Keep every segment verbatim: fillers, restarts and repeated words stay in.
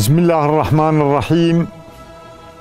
Bismillahirrahmanirrahîm.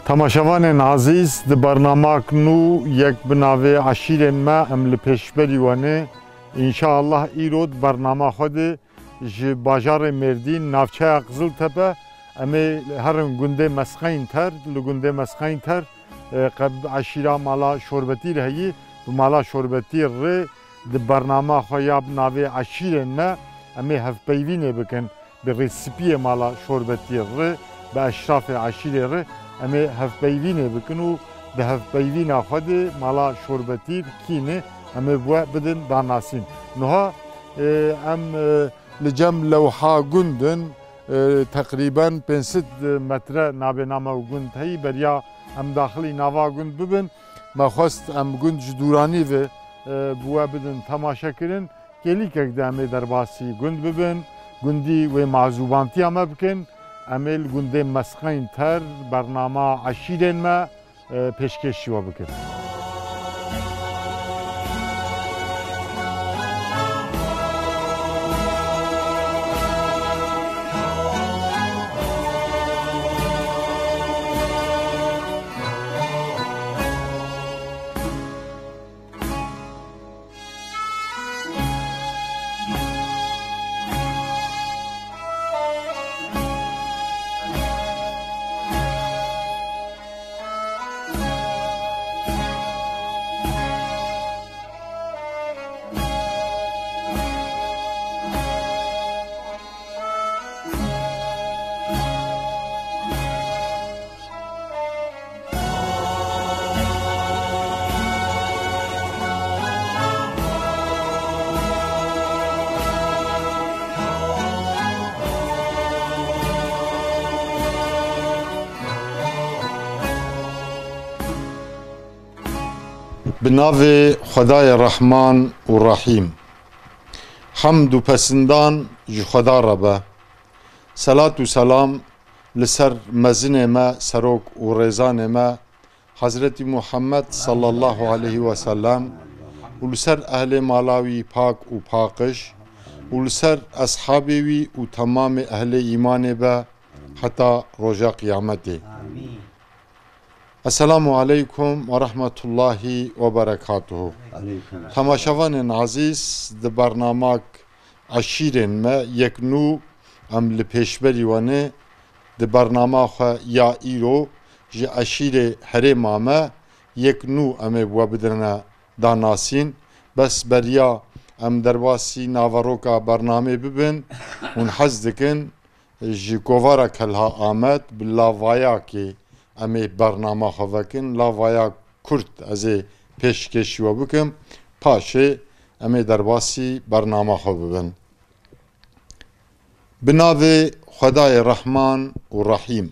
Temaşevanên ezîz, di bernamak nû yek bi navê Eşîrên Me em li pêşberî we ne. Înşaallah îro di bernama xwe de ji bajarê Mêrdîn, navçeya Qiziltepe, em ê herin gundê Mesqeynter, li gundê Mesqeynter, e, qe-, eşîra mala Şorbetîr heyî, bi mala Şorbetîr re di bernama xwe ya bi navê Eşîrên Me em ê hevpeyvînê bikin. Bi rêspiyê mala Şorbetîr re, bi eşrafê eşîrê re em ê hevpeyvînê bikin û di hevpeyvîna xwe de mala Şorbetîr kî ne em ê bi we bidin danasîn. Niha, e, em, e, li cem lewha gund in, e, teqrîben pênc sed metre nabêname û gund heyî, beriya em daxilî nava gund bibin, me xwest em gund ji dûranî ve, e, bi we bidin temaşe kirin. Kêlîkek de em ê derbasî gund bibin, gundî wê mazûbantiya me bikin. Em ê li gundê Mesqeynter bernama Eşîrên Me, e, pêşkêşî we bikin. Bi navê Xwedayê Rehman û Rehîm. Hemd û pesindan ji Xweda re be. Selat û selam li ser mezinê me, serok û rêzanê me, Hezretî Muhammed sallallahu aleyhi ve sellem û li ser ehlê mala wî pak û paqij û li ser eshabê wî û temamê ehlê îmanê be heta roja qiyametê. Amîn. Esselamu aleykum ve rahmetullahi ve berekatuhu. Aleykum. Temaşevanên ezîz, di bernamak Eşîrên Me yek nû em li pêşberî we ne. Di bernama xwe ya îro ji eşîrê herêma me yek nû em ê bi we bidine danasîn. Bes beriya em derbasî naveroka bernamê bibin, hûn hez dikin ji kovara Kelha Amed bi lavayakê em ê bernama xwe vekin. Lavaya kurt ez ê pêşkêşî we bikim. Paşê em ê derbasî bernama xwe bibin. Bi navê Xwedayê Rehman û Rehîm.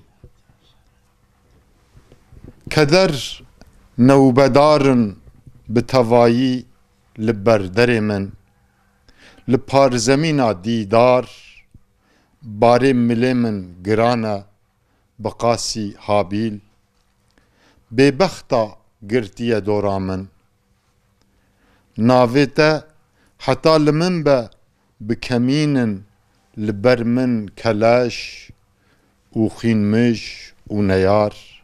Keder newbedar in bi tevayî li ber derê min. Li parzemîna dîdar barê milê min giran e bi qasî Habîl. Bêbexta girtiye dora min. Navê te heta li min be bi kemîn in, li ber min keleş û xwînmij û neyar.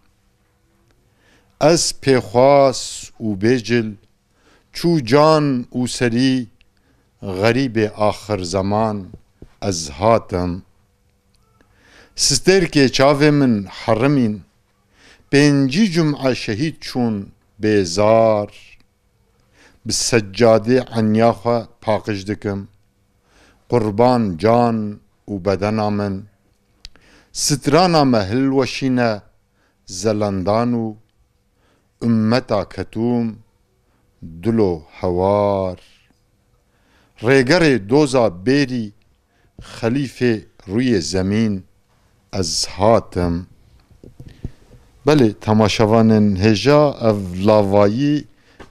Ez pêxwas û bêcil, çû can û serî, xerîbê axir zeman ez hatim. Stêrkê çavê min herimîn, pêncî cum'e şehîd çûn bêzar. Bi seccadê enya xwe paqij dikim, qurban can û bedena min. Strana me hilweşîne zelendan û ummeta ketûm dilo hewar. Rêgerê doza bêrî xelîfê rûyê zemîn ez hatim. Belê, temaşevanên hêja, ev lavayî,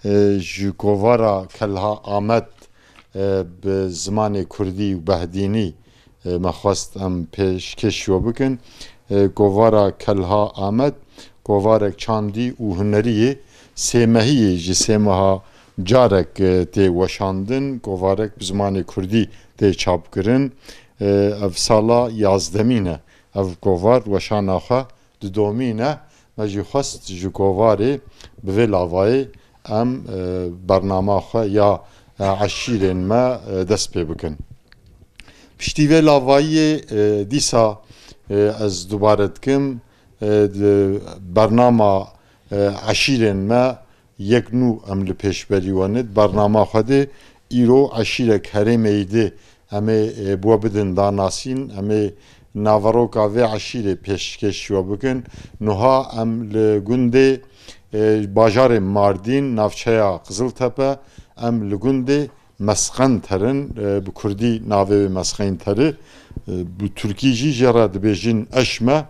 e, ji kovara Kelha Amed, e, bi zimanê kurdî û behdînî, e, me xwest em pêşkêşî we bikin. E, kovara Kelha Amed, kovarek çandî û hunerî yê, sêmehî yê, ji sê meha carek, e, tê weşandin, kovarek bi zimanê kurdî tê çapkirin. E, ev sala yazdemîn e Ev kovar weşana xwe didomîne. Me jî xwest ji kovarê bi vê lavayê em, e, bernama xwe ya, e, eşîrên me, e, dest pê bikin. Piştî vê lavayiyê, e, dîsa, e, ez dubare dikim, e, di bernama, e, eşîrên me yek nû em li pêşberî we ne. Di bernama xwe de îro eşîrek herêmeyî de em ê, e, bi we bidin danasîn, em ê naveroka vê eşîrê pêşkêş we bikin. Niha em li gundê, e, bajarê Mardîn, navçeya Qiziltepe, em li gundê Mesqenterin, e, bi kurdî navê wê Mesqenterî, e, bi tirkî jî jê re dibêjin Eşme.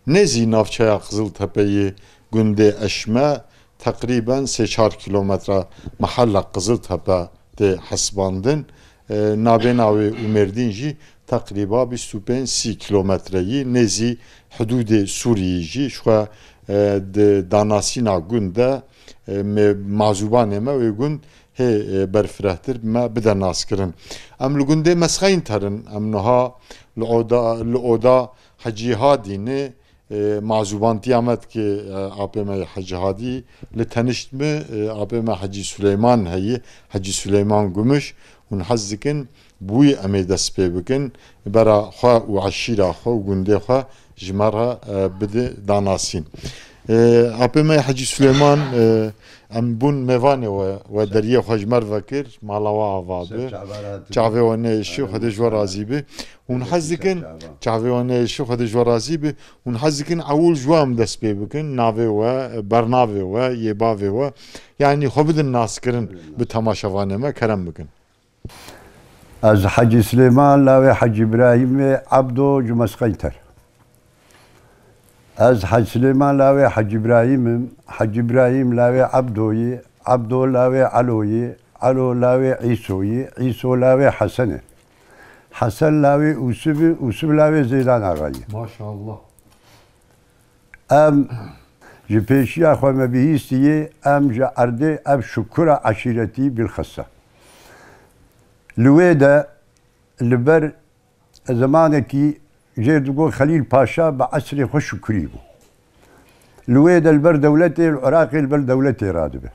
Nêzî navçeya Qiziltepeyê gundê Eşme teqrîben sê çar kîlometre mehella Qiziltepe tê hesibandin. E, nabêna wê û Mêrdîn jî teqrîba bîst û pênc sî kîlometre yî nêzî hidûdê Sûriyê jî. Ji xwe, e, di danasîna gund de, e, me, mazûbanê me wê gund hê, e, berfirehtir bi me bide naskirin. Em li gundê Mesxeynter in, em niha li oda, li oda Hecî Hadî ne, e, mazûbantiya me dike, e, apê me yê Hecî Hadî. Li tenişt me, e, apê me Hecî Suleyman heye, Hecî Suleyman Gumuş. Hûn hez dikin, bi wî em ê dest pê bikin. Bera xwe û eşîra xwe û gundê xwe ji me re, e, bide danasîn. E, apê me Hecî Suleyman, e, em bûn mêvanê we, we deriyê xwe ji me re vekir, mala we ava bi. Çavê we neyêşî, Xwedê ji we razî bi. Hûn hez dikin, çavê we neyêşî, Xwedê ji we razî bi. Hûn hez dikin ewil ji we em dest pê bikin, navê we, bernavê we, yê bavê we. Yanî xwe bidin naskirin bi temaşevanê me, kerem bikin. Ez Hecî Silêman, lawê Hecî Îbrahîmê Ebdo ji Mesqeynter. Ez Hecî Silêman, lawê Hecî Îbrahîm im, Hecî Îbrahîm lawê Ebdo yî, Ebdo lawê Elo yî, Elo lawê Îso yî, Îso lawê Hesen e. Hesen lawê Ûsib e, Ûsib lawê Zeydan Axa yî. Maşallah. Em ji pêşiya xwe me bihîstiye, em ji erdê ev Şukura eşîretî bilxiste. Li wê de li ber zemanekî jê digot Xelîl Paşa bi esrê xwe Şukurî bû. Li wê de li ber dewletê, li Iraqê li ber dewletê radibe.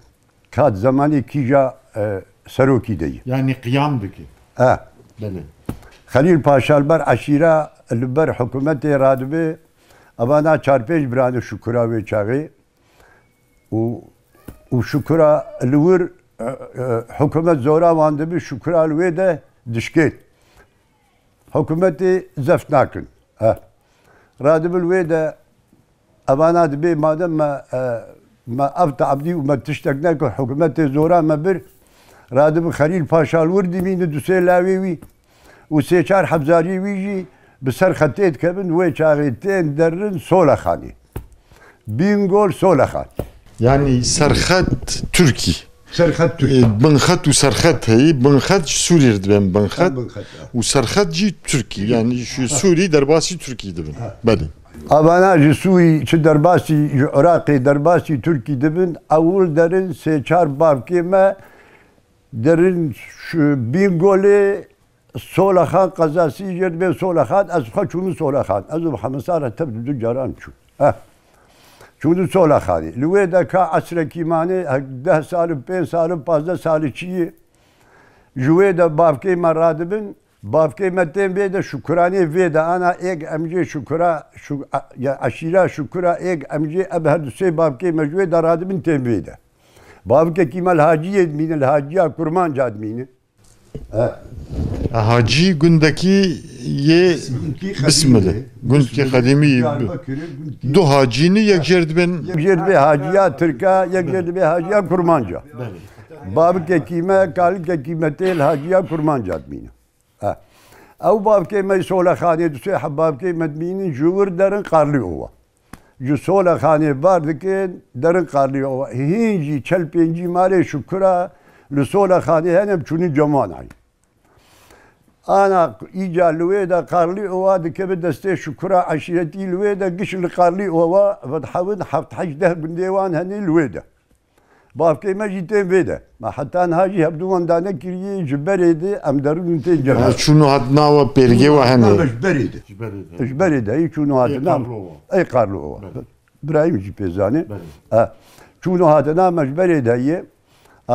Kat zemanê kîja, e, serokî de ye. Yanî qiyam dike. E. Belê. Xelîl Paşa li ber eşîra, li ber hikûmetê radibe, evana çar pênc birane Şukura wê çaxê. Û, û Şukura li wir, e, e, hikûmet zora wan dibi, Şukura li wê de dişkên. Hikûmetê zeft nakin. He. Radibin wê de evana dibê madem me, e, me ev teabdî û me tiştek nekir, hikûmetê zora me bir, radibin Xelîl Paşa li wir dimînin du sê lawê wî û sê çar hevzarî wî jî bi ser xetê dikevin, wê çaxê tên derin Solexanê. Bîngol Solexan. Yanî serxet Tirkî. Serxet Tirkî. E, binxet û serxet heyî. Binxet ji Sûriyê re dibên binxet. Binxet, ya. Û serxet jî Tirkî. Yanî ji Sûrî derbasî Tirkî dibin. Ha. Belê. Avana ji Sûrî çi derbasî, ji Iraqê derbasî Tirkî dibin. Ewil derin sê çar bavkê me derin şu Bîngolê Solexan qezasî jê dibê Solexan, ez xwe çûnû Solexan. Ez û Mihemed Sare tev di du caran çûn. Eh. Çûnû Solexanê. Li wê de ka esrekî manê, deh sal, pênc sal, pazdeh sal çi yê. Ji wê de bavkê me radibin, bavkê me tên vê de Şukuranê vê de ana êk em jê Şukura, Şu-, a-, ya eşîra Şukura êk em jê ev her du sê bavkê me ji wê de radibin tên vê de. Bavkekî me li Haciyê dimîne, li Haciya Kurmanca dimîne. E, Hacî gundekî yê Bismilê. Gundekî qedîmî. Diyarbekirê, gundekî. Du hacî ne, yek jê re dibên. Yek jê re dibê Haciya Tirka, yek jê re dibê Haciya Kurmanca. Belê. Bavkekî me, kalikekî me tê li Haciya Kurmanca dimîne. E. Ew bavkê me Solexanê, du sê heb bavkê me dimînin, ji wir derin Qarlî Ova. Ji Solexanê bar dikin, derin Qarlî Ova. Hîn jî çel pêncî marê Şukura li Solexanê hene, em çûnî Cemanayê. Ana îca li wê de Qarlî Ova dikeve destê Şukura eşîretî li wê de giş li Qarlî Ova vedhewin heft heşt deh gundê wan hene li wê de. Bavkê me jî tên vê de. Me heta niha jî hevdû wenda nekiriye, ji berê de em derûn tên cem. Ha, çûn û hatina we pêrgê we hene. Ji berê de. Ji berê de. Ji berê de, hî çûn û hatina. Ê Karlova. Ê Karlova. Belê. Birayî min jî pê zanê. Belê. E, çûn û hatina me ji berê de ye. E,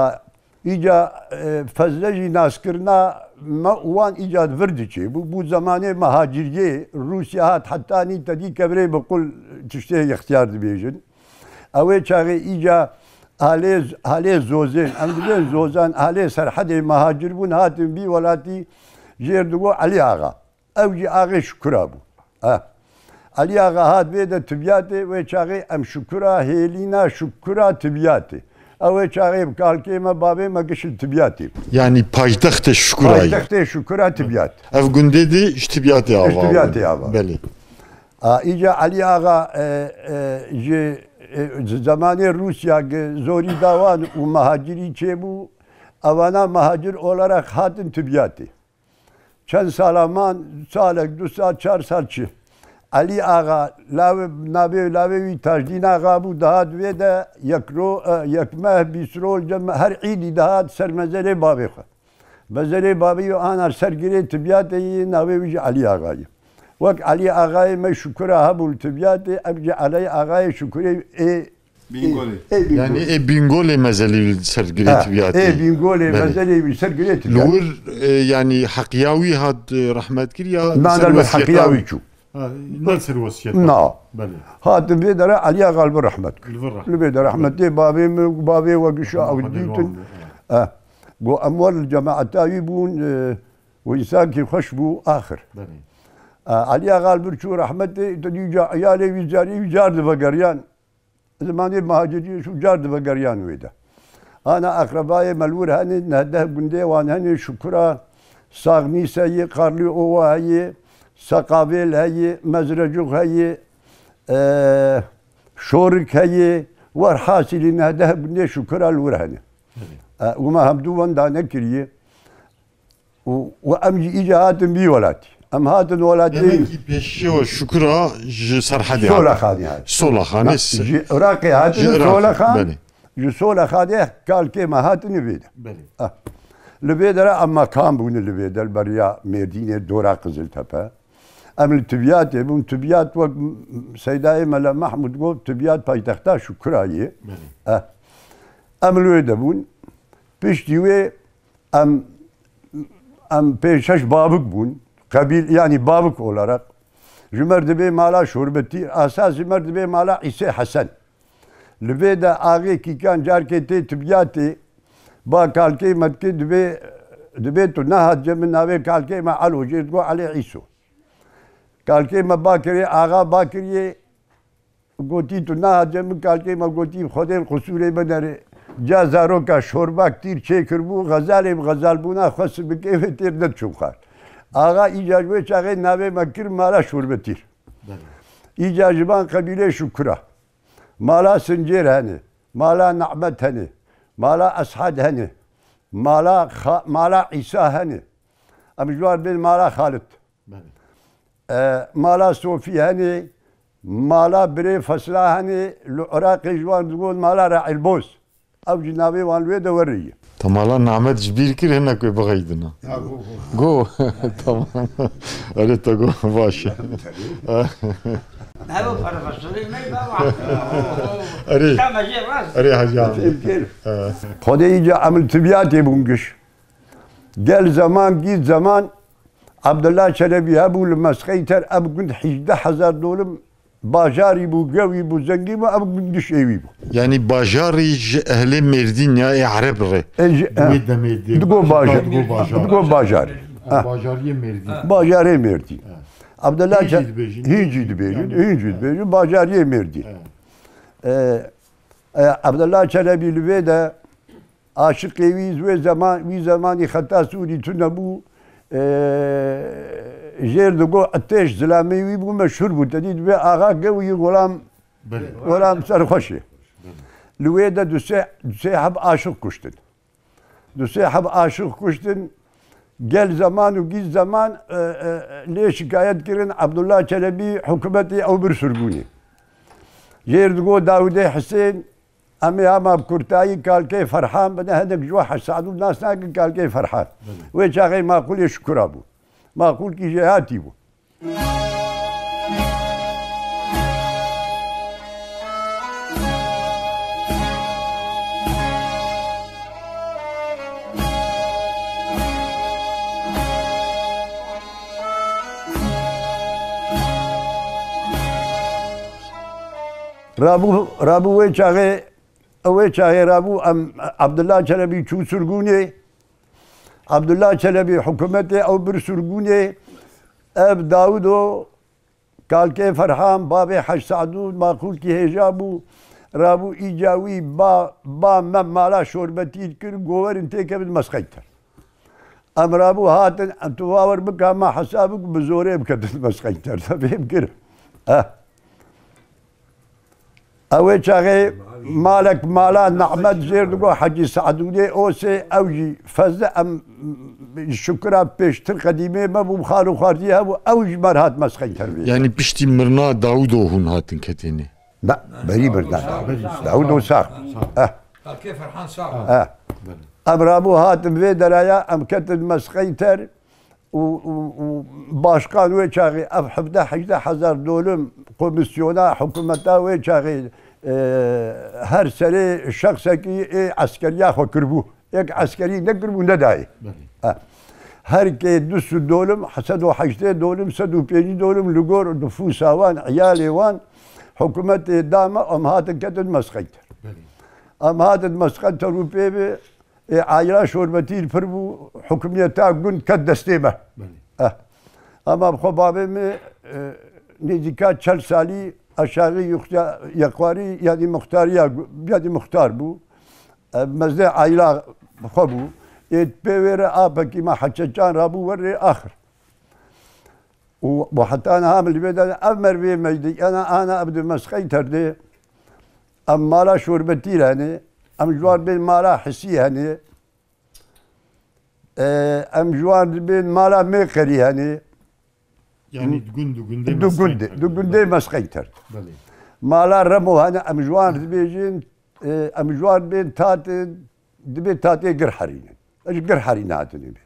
îca, e, fezle jî naskirina me û wan îca vir diçê. Bû, bû zemanê mehaciriyê, Rûsya hat hetanî te dî kevirê bi qul tiştê extiyar dibêjin. Ew ê çaxê îca alê, alê Zozên, em dibên Zozan, alê Serhedê mehacir bûn, hatin vî welatî jêr digo Elî Axa. Ew jî axê Şukura bû. Eh. Elî Axa hat vê de Tibyatê, wê çaxê em Şukura, hêlîna Şukura Tibyatê. Ew ê çaxê bi kalkê me, bavê me giş li Tibyatê bû. Yanî paytextê Şukura ye. Paytextê Şukura Tibyat. Ev gundê de ji Tibyatê ava. Ji Tibyatê ava. Belê. A, îca Elî Axa, e, e, ji, e, ji zemanê Rûsya gi zorî dawan û mehacirî çêbû, evana mehacir olarak hatin Tibyatê. Çend sala man, salek, du sal, çar sal çi. Elî Axa, lawê, navê, lawê wî Tajdîn Axa bû, dihat vê de yek ro-, e, yek meh, bîst roj, cem, her îdî dihat ser mezelê bavê xwe. Mezelê bavê wî ana ser girê Tibyatê yî, navê wî jî Elî Axa ye. Wek Elî Axayê me Şukura hebû li Tibyatê, ev jî Elî Axayê Şukurê ê Bîngolê. Ê, ê Bîngolê. Yanî ê Bîngolê mezelî li ser girê Tibyatê. Ê Bîngolê mezelî li ser girê Tibyatê. Li wir, e, yanî heqiya wî hat, e, rehmet kir ya li ser wesiyeta wî çû? Ha, ne li ser wesiyeta. Na. Belê. Hatin vê dera Elî Axa li vir rehmet kir. Li vir rehmet. Li vê de rehmetê bavê min, bavê we gişa ew dîtin. Eh. Go em wer li cemaeta wî bûn, e, û însankî xweş bû axir. Belê. E, Elî Axa li vir çû rehmetê, tu dî ca, iyalê wî carî wî car divegeriyan. Zimanê mehacirî û car divegeriyan wê de. Ana eqrebayê me li wir hene, neh deh gundê wan hene, Şukura, Saxnîs heye, Karlî Ova heye, Seqavêl heye, Mezrecûx heye, e, Şorik heye, werhasilî neh deh gundê Şukura li wir hene. E, û me hevdû wenda nekiriye. Û, û em jî îca hatin vî welatî. Em hatin welatî. Demek ki pêşiya Şukura ji Serhedê hatin. Solexanê hatin. Solexanê. Na, ji Iraqê hatin, ji Iraqê, Solexan. Belê. Ji Solexanê kalkê me hatine vê de. Belê. Ah. Li vê dera em mekan bûne li vê de, li beriya Mêrdînê, dora Qiziltepe. Em li Tibyatê bûn. Tibyat wek Seydayê Mele Mahmud got, Tibyat paytexta Şukura ye. Belê. Eh. Em li wê de bûn. Piştî wê Em, em pênc şeş bavik bûn. Qebîl, yanî bavik olarak. Ji me re dibê mala Şorbetî, esas ji me re dibê mala Îsê Hesen. Li vê de axê Kîkan carkê tê Tibyatê, ba kalkê me dikê dibê, dibê tu nehat cem min navê kalkê me Elo jê digo Elê Îso. Kalkê me ba kirê, axa ba kiriye, Gotî, tu naha cem min, kalkê me gotî, Xwedê li qusûrê me nere. Ca zaroka şorbak tîr çêkiribû, xezalê bi xezalbûna xwe sibikê wê têr nediçû xwar. Axa îca ji wê çaxê navê me kir mala Şorbetîr. Belê. Îca ji van qebîlê Şukura. Mala Sincêr hene, mala Nehmet hene, mala Eshed hene, mala Xa-, mala Îsa hene. Em ji wan bên mala Xalid. Belê. E, mala Sofî hene, mala birê Fesla hene, li Iraqê ji wan digot mala Re'ilboz. Ew jî navê wan li wê de werê ye. Te mala Nehmet ji bîr kir, hinek wê bixeydina. Ya, go, go. Go, tamam. Erê te go, baş e. Evo profesorê me baba. Erê. Tamam, jê rast. Erê Hacı abi. Xwedê îca em li Tibyatê bûn giş. Gel zaman gît zaman Abdullah Çelebi hebû li Mesqeyter, ev gund hîjdeh hezar dolim bajarî bû, gewî bû, zengî bû, ev gund giş êwî bû. Yanî bajarî ji ehlê Mêrdîn ya ê Ereb re. E, ji, e, Wê demê dê digo bajar. Digo bajar. Digo bajar. Ha. Bajariyê Mêrdîn. Bajarê Mêrdîn. Ha. Abdullah Hîn jî Çe-, dibêjin. Hîn jî dibêjin, Yani, hîn jî ha. dibêjin, bajariyê Mêrdîn. Ha. E, e, Abdullah Çelebi li vê de Aşiqê wî, wê zeman, wî zemanî xeta Sûrî tune bû, e, jêr digo Itêş, zilamê wî bû, meşhûr bû. Te dî dibê axa gewî xulam, Belê. xulam serxweşê. Li wê de du sê, du sê heb aşiq kuştin. Du sê heb aşiq kuştin. Gel zeman û gîz zeman, e, e, lê şikayet kirin, Abdullah Çelebî hikûmetê ew bir sirgûnê. Jêr digo Dawidê Hisên, Em ê hema bi kurtayî kalkê Ferhan bine, hinek ji we Hec Se'dû nas nakin, kalkê Ferhan. Belê. Wê çaxê maqûlê Şukura bû. Maqûlkî jêhatî bû. Rabû, rabû wê çaxê, ew wê çaxê rabû em Abdullah Çelebî çû sirgûnê. Abdullah Çelebî hikûmetê ew bir sirgûnê. Ev Dawudo kalkê Ferhan, babê Hec Se'dû, maqûlkî hêja bû. Rabû îca wî ba, ba me mala Şorbetî kir, goverin têkevin Mesqeyter. Em rabû hatin, em tu bawer bike, me hesab ku bi zorê biketin Mesqeyter. Te fêm kir. Eh. Ew ê çaxê malek mala Nehmet jêr digo Hecî Se'dûnê Osê, ew jî fezle em şukira pêştir qedîmê me bû, xar û xartî hebû, ew ji me re hat Mesqeyter bê. Yanî piştî mirina Dawudo hûn hatin ketênê? Na, berî mirina Dawudo. Dawudo sax. Eh. Kalkê Ferhan sax. Eh. Em rabû hatin vê deraya, em ketin Mesqeyter. û, û, û başkan wê çaxê ev hevdeh hejdeh hezar dolim komîsyona hikûmeta wê çaxê, e, her serê şexsekî ê eskeriya xwe kiribû. Yek eskerî nekiribû nedayê. Belê. Ha. Her kê du sed dolim, sed û heştê dolim, sed û pêncî dolim li gor nifûsa wan, iyalê wan hikûmetê da me, em hatin ketin Mesqeyter. Belê. Em hatin Mesqeyter û pê bi Ê, aila Şorbetî li pir bû, hikûmiyeta gund ket destê me. Belê. Eh. Ama bi xwe babê min, e, nêzîka çel salî aşağı yuxya-, yekwarî, yanî muxtariya gu-, yanî muxtar bû. E, mezdê aila xwe bû. Ê, pê wê re apekî me Heçeçan rabû werê axir. Û, û heta niha min li vê de ev mervê meydî, ena ana ev di Mesqeyter de, em mala Şorbetî re hene, em ji wan bên mala Hisî hene, e, em ji wan dibên mala Mêqerî hene. Yanî di gund, di gundê Di gund, Mesqeyter. Di gundê Mesqeyter. Belê. Mala Remo hene, em ji wan dibêjin, e, em ji wan dibên tatin, Dibê tatê Girherîn in. Ji Girherîn hatine bê.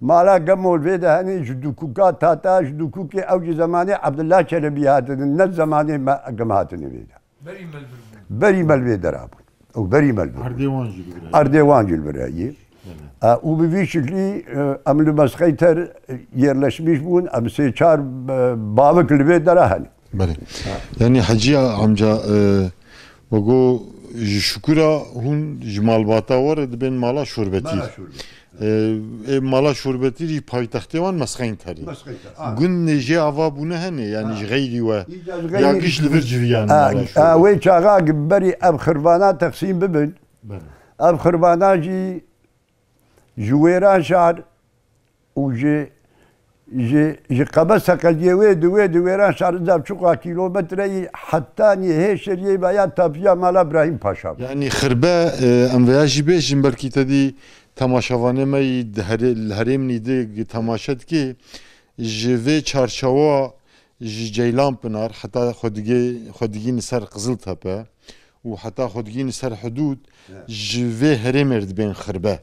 Mala Gemol vê de henê ji Dukûka tata, ji Dukûkê ew ji zemanê Abdullah Çelebî hatine, ne zemanê me, gem hatine vê de. Berî me li vir bûn. Berî me li vê dera bûn. Ew berî me li vir bûn. Erdê wan jî li vir heye. Erdê wan jî li vir heye. Belê. E, û bi vî şiklî, e, em li Mesqeyter, e, yerleşmiş bûn, em sê çar, e, bavik li vê dera hene. Belê. Ha. Yanî Hecî amca, e, we got ji Şukura hûn ji malbata we re dibên mala Şorbetî. Mala Şorbetî. E, ê mala Şorbetî jî paytextê wan Mesqeynter e. Mesqeynter, a. Gund nêjê ava bûne hene, yanî Ha. ji xeyrî we. Îca ji Ya xeyrî giş li vir civiyane Ha, mala ha, Şorbetî. wê çaxa berî ev xirvana texsîm bibin. Belê. Ev xirvana jî ji Wêranşar û ji, ji, ji Qebe Seqeliyê wê di wê di Wêranşar za çuqa kîlometreyî hetanî hê şeriyê ve ya tapiya mala Brahîm Paşa. Yanî xirbe, e, em veya jî bêjin, belkî te dî temaşevanê me yî di herê-, li herêmnî di temaşe dikê, ji vê çarçewa ji Ceylan Pinar heta xwe digê-, xwe digîn li ser Qiziltepe û heta xwe digîn li ser hidûd Evet. ji vê herêmê re dibên xirbe.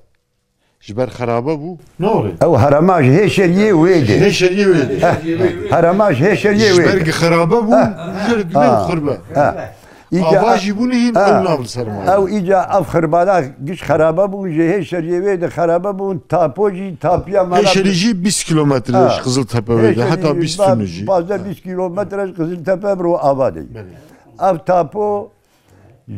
Ji ber xerabe bû. Ne orê? Ew herema ji hê şeriyê wê de. Hê şeriyê wê de. Heh, herema ji hê şeriyê Ji wê ber de. Xerabe bû, Heh. jê re dibên Ha. xirbe. Ha. Îca Ava jî bûne hîn Ha. ew nav li ser ma. Ew îca ev xirbana giş xerabe bûn, ji hê şeriyê wê de xerabe bûn, tapo jî, tapiya Hê mala şerî jî bîst kilometre Ha. ji Qiziltepe wê de, Hê heta şerî bîst ba-, tune jî. Pazdeh bîst kilometre ji Qiziltepe bi ro ava de. Belê. Ev tapo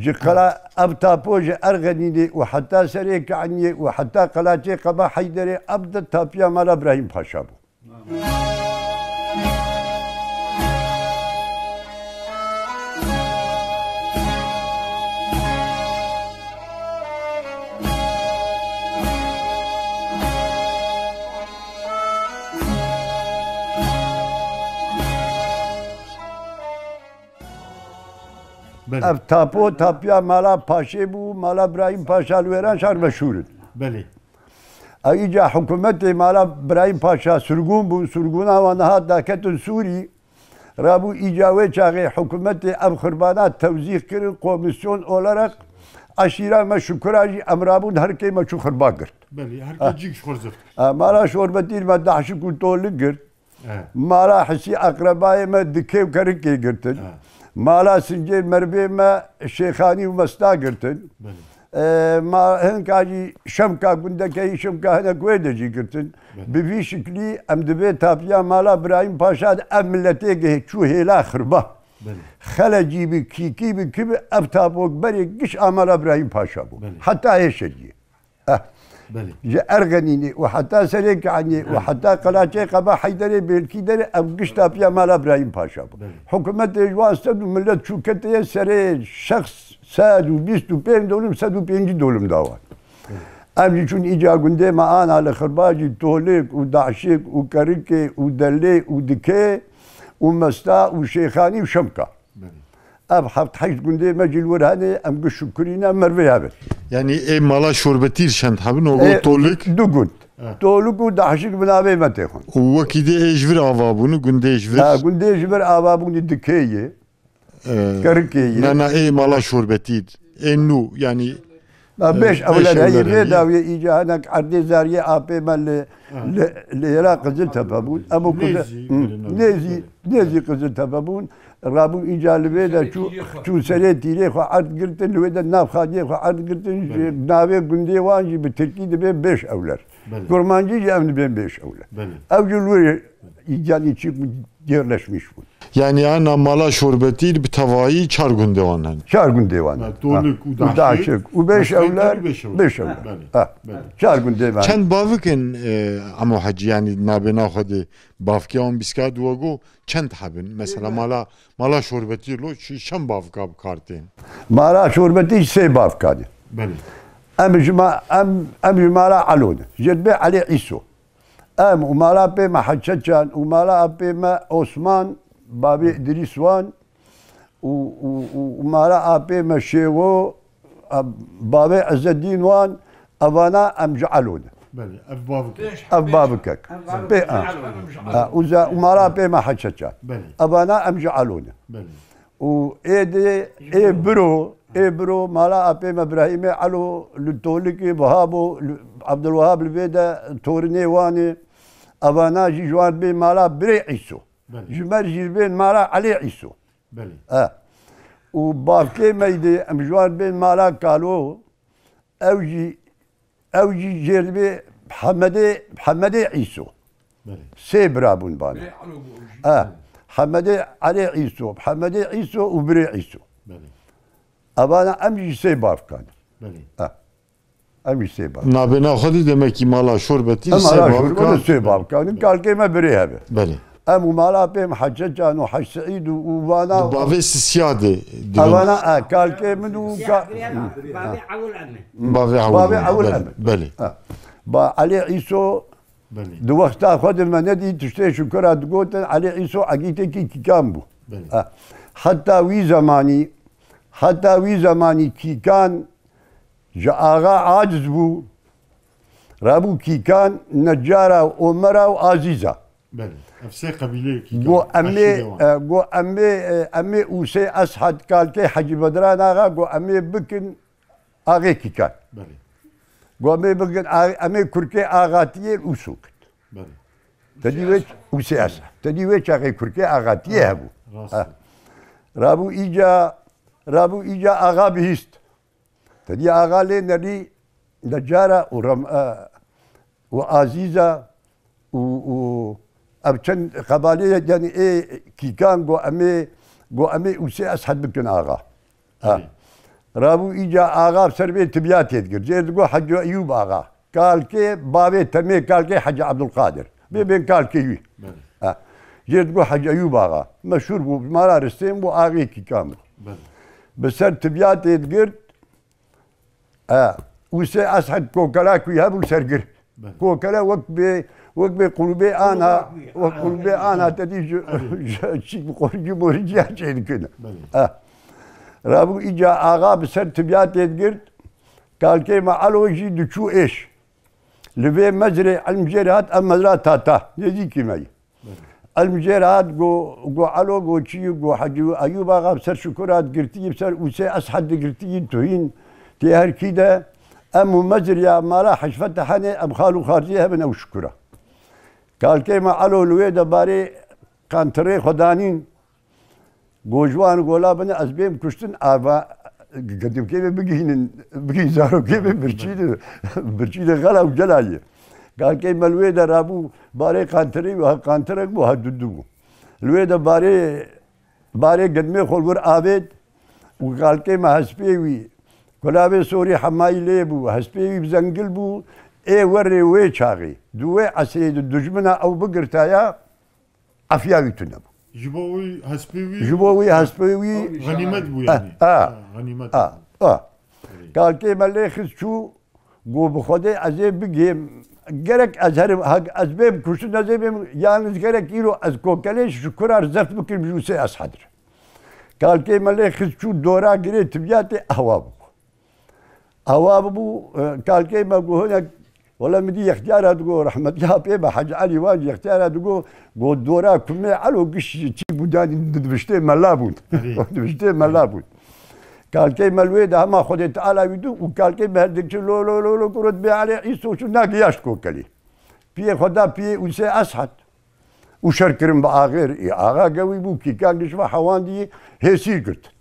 Ji qela, ev tapo ji Erxenînê û heta serê Kaniyê û heta qelaçê Qeba Heyderê, ev de tapiya mala Brahîm Paşa bû. Belê. Ev tapo, tapiya mala Paşê bû, mala Brahîm Paşa li Wêranşar meşhûr in. Belê. Ew îca hikûmetê mala Brahîm Paşa sirgûn bûn, sirgûna wan niha daketin Sûrî. Rabû îca wê çaxê hikûmetê ev xirbana tewzîh kirin, komîsyon olarak Eşîra me Şukura jî em rabûn, her kê me çû xirba girt. Belê, her kê cîk ji xwe zift. E, mala Şorbetîr me Dahşik û Tolik girt. E. Mala Hisî eqrebayê me Dikê û Kerikê girtin. E. Mala Sincêr Mervê me Şêxanî û Mesta girtin. Belê. E, ma hinka jî Şemka, gundekeyî Şemka hinek wê de jî girtin. Belê. Bi vî şiklî em di vê tapiya mala Birahîm Paşa de ev miletê ge-, çû hêla xirba. Belê. Xelecî bi, kîkî bi, kî bi, ev tapok berê giş a mala Birahîm Paşa bû. Belê. Heta hêşeriyê. Eh. Belê. Ji Erxenînê û heta Serê Kaniyê û heta Qelaçê Qeba Heyderê, Bêlkî derê ev giş tapiya mala Birahîm Paşa bû. Belê. Hikûmetê ji wan sed û milet çû ketiye serê şexs sed û bîst û pênc dolim, sed û pêncî dolim da wan. Belê. Em jî çûn îca gundê me ana li Xirbacî, Tolik û Daşik û Kerikê û Delê û Dikê û Mesta û Şêxanî û Şemka. Belê. Ev heft heşt gundê me jî li wir hene, em giş û kurî ne, mervê hev in. Yanî ê mala Şorbetî li çend hebin, o Ê, Tolik? Du gund. Evet. Tolik û Dahşik bi navê me têxin. Û wekî dê ê ji vir ava bûn, gundê ji vir? Ha, gundê ji vir ava bûn Dikê ye, Ee, Kerikê ye. Na, na, ê mala Şorbetî, ê nû, yanî, Na, e, beş ewler heye, vê dawiyê îca hinek erdê zariyê apê me li, Ha. li, li hêla Qiziltepe bûn. Em û Qizil-, Nêzî, Hı, Qiziltepe. Nêzî, Nêzî Qiziltepe bûn. Rabûn îca li vê de Serê çû, tîrê xwe. çû serê tîrê xwe erd girtin, li wê de nav xaniyê xwe erd girtin, ji Belê. navê gundê wan jî bi tirkî dibe beş ewler. Belê. Kurmancî jî em dibên beş ewler. Belê. Ew jî li wê îcanî çî yerleşmiş bûn. Yanî ana mala Şorbetî bi tevayî çar gundê wan hene. Çar gundê wan hene. Tolik û Ha. Û Daşik. Daşik. Û beş Daşik ewler, û beş ewler. beş ewler. Belê. Ha. Belê. Çar gundê me. Çend bavik in, e, Emo Hecî, yanî nabêna xwe de bavkê wan bîska duwago çend hebin? Mesela mala, mala Şorbetî lo çi çend bavika bi kar tên? Mala Şorbetî sê bavkan e. Belê. Em ji ma-, em, em ji mala Elo ne. Jê dibê Elê Îso. Em û mala pê me Heçeçan û mala apê me Osman, bavê Îdrîs wan û, û, û, û mala apê me Şêwo, a, bavê Ezzedîn wan, evana em ji Elo ne. Belê, ev bavik e. Ev bavik e. Ev bavik Pê, e. a. Em ji Elo ne. A, û za-, û mala pê me Heçeçan. Belê. Evana em ji Elo ne. Belê. Û ê dê, ê biro, ê biro mala apê me Birahîmê Elo li Tolikê Wehab û li, Abdulwehab li vê de torinê wan e. Evana jî ji wan bên mala Birê Îso. Belê. Ji me jî bên mala Elê Îso. Belê. E. Û bavkê me dê em ji wan bên mala Kalo. Ew jî Ew jî jê dibê Hemedê, Hemedê Îso. Belê. Sê bira bûn bana. Birê Elo bû ew jî. Ha, Hemedê Elê Îso, Hemedê Îso û Birê Îso. Belê. Evana em jî sê bavkan. Belê. Ha. Em jî sê bavkan. Nabêna xwe dî demek ki mala Şorbetî Em sê mala bavkan. Şorbetî sê bavkan. Kalkê me birê hebe. Belê. Em û mala pê me Hecê Can û Hec Seîd û, û vana Di bavê Sisya de, di Evana, a, kalkê min û ka-, Bavê Ewil Emin. Bavê Ewil Bavê Emin, Ewil belê, Emin. belê. Ha. Ba Elê Îso Belê. di wexta xwe de me nedî tiştê şukura digotin, Elê Îso egîtekî kîkan bû. Belê. Ha. Heta wî zemanî, heta wî zemanî kîkan ji axa aciz bû. Rabû kîkan Necara, Omera û Azîza. Belê. Ev sê qebîleyekî Go ka, emê, eşîrê wan. e, go emê, e, emê Ûsê Eshed kalkê Hecî Bedran Axa, go emê bikin axê kîkan. Belê. Go emê bikin a-, emê kurkê axatiyê Ûsû kit. Belê. Te dî wê Ûsê Eshed. Te dî wê çaxê kurkê axatiyê Ha, hebû. rast Ha. e. Rabû îca, rabû îca axa bihîst. Te dî axa lê nerî Necara û Rem-, e, û Azîza û, û ev çend qebalê ye, yanî ê kîkan go emê, go emê Ûsê Eshed bikin axa. Ha. Belê. Rabû îca axa ser vê tibiya têdigir. Jê digo Hecî Eyûb axa. Kalkê bavê temê kalkê Hecî Ebdulqadir. Bê bên kalkê wî. Belê. Ha. Jê digo Hecî Eyûb axa. Meşhûr bû, mala Ristên bû, axê kîkan bû. Belê. Bi ser tibiya têdigirt, E, Ûsê Eshed kokelak wî hebû sergir. Belê. Kokele wek bê, wek bê qulubê ana, Qulubê wek qulubê ana te dî ji, Belê. ji, ji, ji morîciya çêdikine. Belê. E. Rabû îca axa bi ser tibiya têdigirt, kalkê me Elo jî diçû êş. Li vê mezrê Elmjêr hat, ev mezra Tata, nêzîkî me ye. Belê. Elmjêr hat, go, go Elo, go çi, go Hecî Eyûb Axa bi ser şukura digirtî, bi ser Ûsê Eshed digirtî, tuhîn, Tê her kî de em û mezir ya mala Heşfet de henê, em xal û xarzî hebin ew şikura. Kalkê me Elo li wê de barê qantirê xwe danîn. Go ji wan gola bine ez bêm kuştin, ava gedivkê bê bigihînin, bigihîn zarokê bê birçî de, birçî de xela û cela ye. Kalkê me li wê de rabû barê qantirê û ha qantirek bû ha dudu bû. Li wê de barê, barê gedmê xwe li wir avêt û kalkê me hespê wî, kulavê sorî hemayî lê bû, hespê wî bi zengil bû, ê werê wê çaxê, di wê esrê de dujmina ew bigirtaya, efiya wî tune bû. Ji bo wî hespê wî Ji bo wî hespê wî Xenîmet bû Ha, yanî. ha. Ha, xenîmet Ha, bû. ha. Erê. Kalkê me lê xist çû, got, "Bi Xwedê ez ê bigêm, gerek ez herim, ha, ez bêm kuştin, ez ê bêm, yalnız gerek îro ez kokelê ji kurar zeft bikim ji Usê Eshed re." Kalkê me lê xist çû, dora girê tibiya tê ehwa bû. Ewa bû, e, kalkê me got, hinek, wele min dî yextiyara digot, rehmetiya pê be, Hecî Elî wan yextiyara digot, got, "Dora kumê Elo giş çî bû danî dibiştê mela bûn." Erê. Dibiştê mela bûn. Kalkê me li wê de hema Xwedê Teala wî dû û kalkê me her dikçi lo, lo, lo, lo, kurot bê Elê Îso çû nagiyaşt kokelî. Piyê xwe da piyê Usê Eshed û şer kirin bi axêr. Ê, axa gewî bû, kîkan giş ve hewandî hêsîr girt.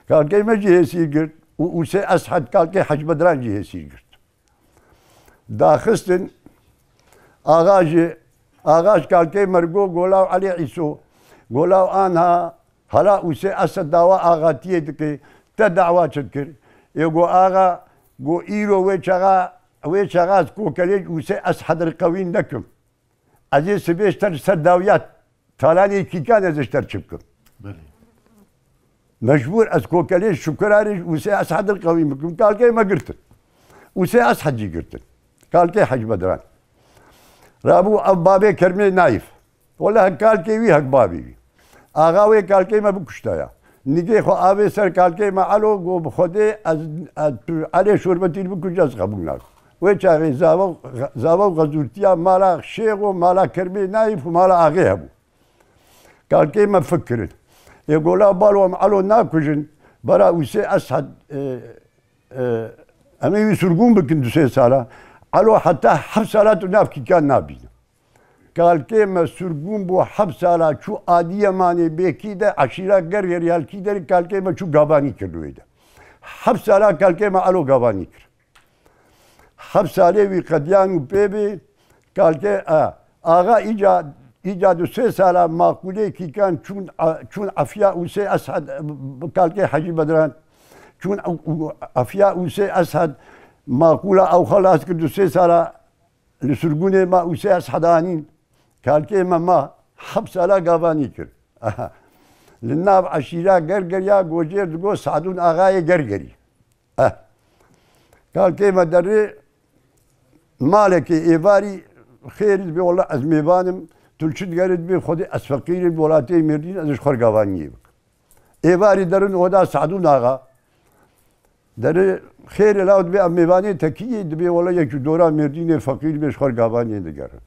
Kalkê me jî hêsî girt û Usê Eshed kalkê Hec Bedran jî hêsî girt. Daxistin, axa ji, axa ji kalkê me re got, "Golav Elê Îso, golav anha hala Usê Eshed dawa axatiyê dike, te dawa çi dikir?" Ê got, "Axa, got, îro wê çaxa, wê çaxa ez kokelê ji Usê Eshed re qewîn nekim." Ez ê sibê ji te li ser dawiya talanê kîkan ez ê ji te çi bikim? Belê. Mecbûr ez kokelê şukurarê ji Usê Eshed re qewî bikim. Kalkê me girtin. Usê Eshed jî girtin. Kalkê Hec Bedran. Rabû ev babê Kermê Nayif. Wele hek kalkê wî, hek babê wî. Axa wê kalkê me bikuştaya. Nigê xwe avê ser kalkê me Elo, got, "Bi Xwedê ez, ez tu Elê Şorbetî bikuje ez qebûl nakim." Wê çaxê zava, zava û xezûrtiya mala Şêxo, mala Kermê Nayîf û mala Axê hebû. Kalkê me fik kirin. Ê gola balo em Elo nakujin, bera Usê Eshed, e, e, em ê wî surgûn bikin du sê sala. Elo heta heft sala tu nav kîkan nabîne. Kalkê me surgûn bû heft sala, çû Adiyemanê bê kî de, eşîra Gergerî hel kî derê, kalkê me çû gavanî kir li wê de. Heft sala kalkê me Elo gavanî kir. Heft salê wî qediyan û pê bê, kalkê, a, axa îca, îca du sê sala maqûlê kîkan çûn, a, çûn efiya Usê Eshed, kalkê Hecî Bedran, çûn û, û efiya Usê Eshed maqûla ew xelas kir du sê sala. Li sirgûnê ma Usê Eshed anîn. Kalkê me ma heft sala gavanî kir. Aha. Li nav eşîra Gergeriya gojêr digot Sadûn Axayê Gergerî. Eh. Kalkê me derê malekê êvarî xêr dibê, wela ez mêvan im, tu li çi digerî? Dibê Xwedê ez feqîr im, welatê Mêrdîn ez ji xwe re gavaniyê bikim. Êvarî derin oda Sadûn Axa. Derê xêrê law dibê em mêvanê te kî yê, dibê wele yek ji dora Mêrdînê feqîr bê ji xwe re gavaniyê digerin.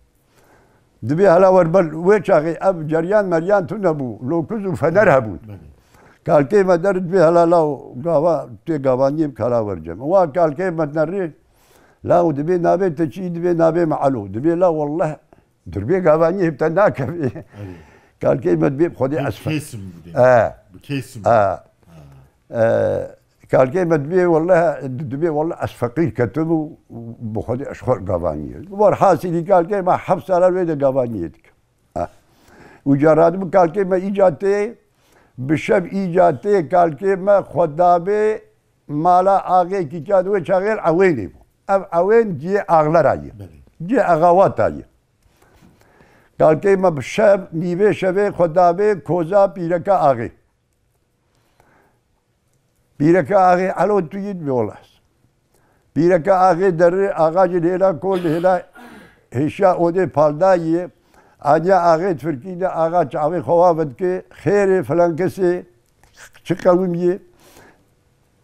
Dibê hela wer ber wê çaxê ev ceryan meryan tune bû, lokuz û fener hebûn. Belê. Kalkê me der dibê hela law gava tê gavaniyê bik hela wer cem. Wa kalkê me nerê law dibê navê te çi, dibê navê me Elo. Dibê la welleh Dirbê gavaniyê te nakevê. Erê. Kalkê me dibê bi Xwedê Bi ez fe- kesim dibê. E. Bi kesim. E. E, kalkê me dibê welleh, dibê welleh ez feqîr ketim û bi Xwedê ez xwe gavaniyê. Werhasilî kalkê me heft sala wê de gavaniyê dike. E. Û ca radibû kalkê me îca tê, bi şev îca tê kalkê me xwe dabê mala axê kîka di wê çaxê ewênê bû. Ev ewên cihê axlera ye. Belê. Cihê exawata ye. Kalkê me bi şev, nîvê şevê xwe dabê koza pîreka axê. Pîreka axê Elo tu yî dibê wela ez. Pîreka axê derê, axa jî li hêla kol, li hêla hêşiya odê paldayî ye. Aniya axê tifirkî de, axa çavê xwe wa vedike, xêrê filan kesê çi qewim ye.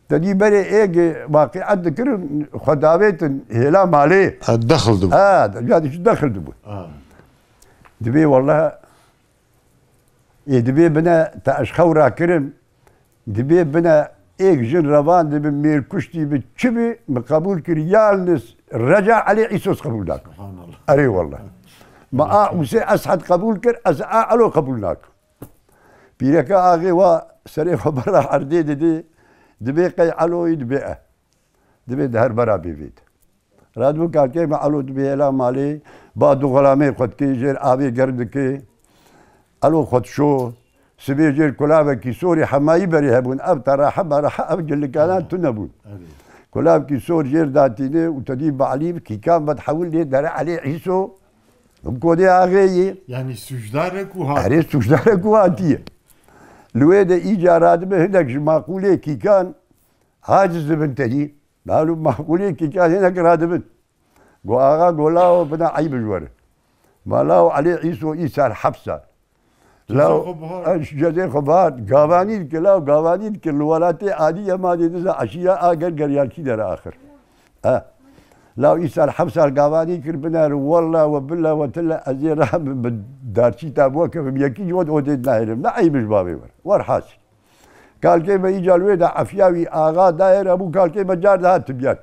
Te dî berê êgê waqiet dikirin, xwe davêtin hêla malê. Ha, dexil dibû. Ha, ya dî çi dexil dibû. Ha. Dibê welleh, ê dibê bine te ez xew rakirim, dibê bine êk jin revan dibi, mêrkuştî bi, çi bi, min qebûl kir, yalniz reca Elî Îsos qebûl nakim. Subhanallah. Erê wallah. Ma a Husê Eshed qebûl kir, ez a Elo qebûl nakim. Pîreke axê wa serê xwe bera erdê didê, dibê qey Eloyî dibê e. Dibê di her bera bê vê de. Radibû kalkê me Elo dibê hêla malê, ba du xulamê xwe dikê, jêr avê germ dikê. Elo xwe dişo, sibê jêr kulavekî sorî hemayî berê hebûn. Ev terehe merehe, ev cilikanan tune bûn. Kulavkî sor jêr datînê û te dî balî kîkan vedihewil lê dere Elê Îso. Bi kodê axê yê. Yanî sûcdarek û hat. Erê sûcdarek û hatiye. Li wê de îca radibe hinek ji maqûlê kîkan haciz dibin te dî. Malûm maqûlê kîkan hinek radibin. Go axa go lawo bina eyb ji were. Ma lawo Elê Îso îsal hepsa. Law, cezê xwe bihar. Eş cezê xwe bihar. Gavanî dike, law gavanî dike. Li welatê adî ye ma dê diza eşîya a ger geryarkî dere axir. E. Law îsal heft sal gavanî kir biner. Walla we billa we tilla ez ê ra bi, bi darçî tabû kevim. Yekî ji we odê nahêlim. Ne eyb ji bavê wer. Werhasil. Kalkê me îca li wê de efiya wî axa dayê re bû, kalkê me car dihat tibiyat.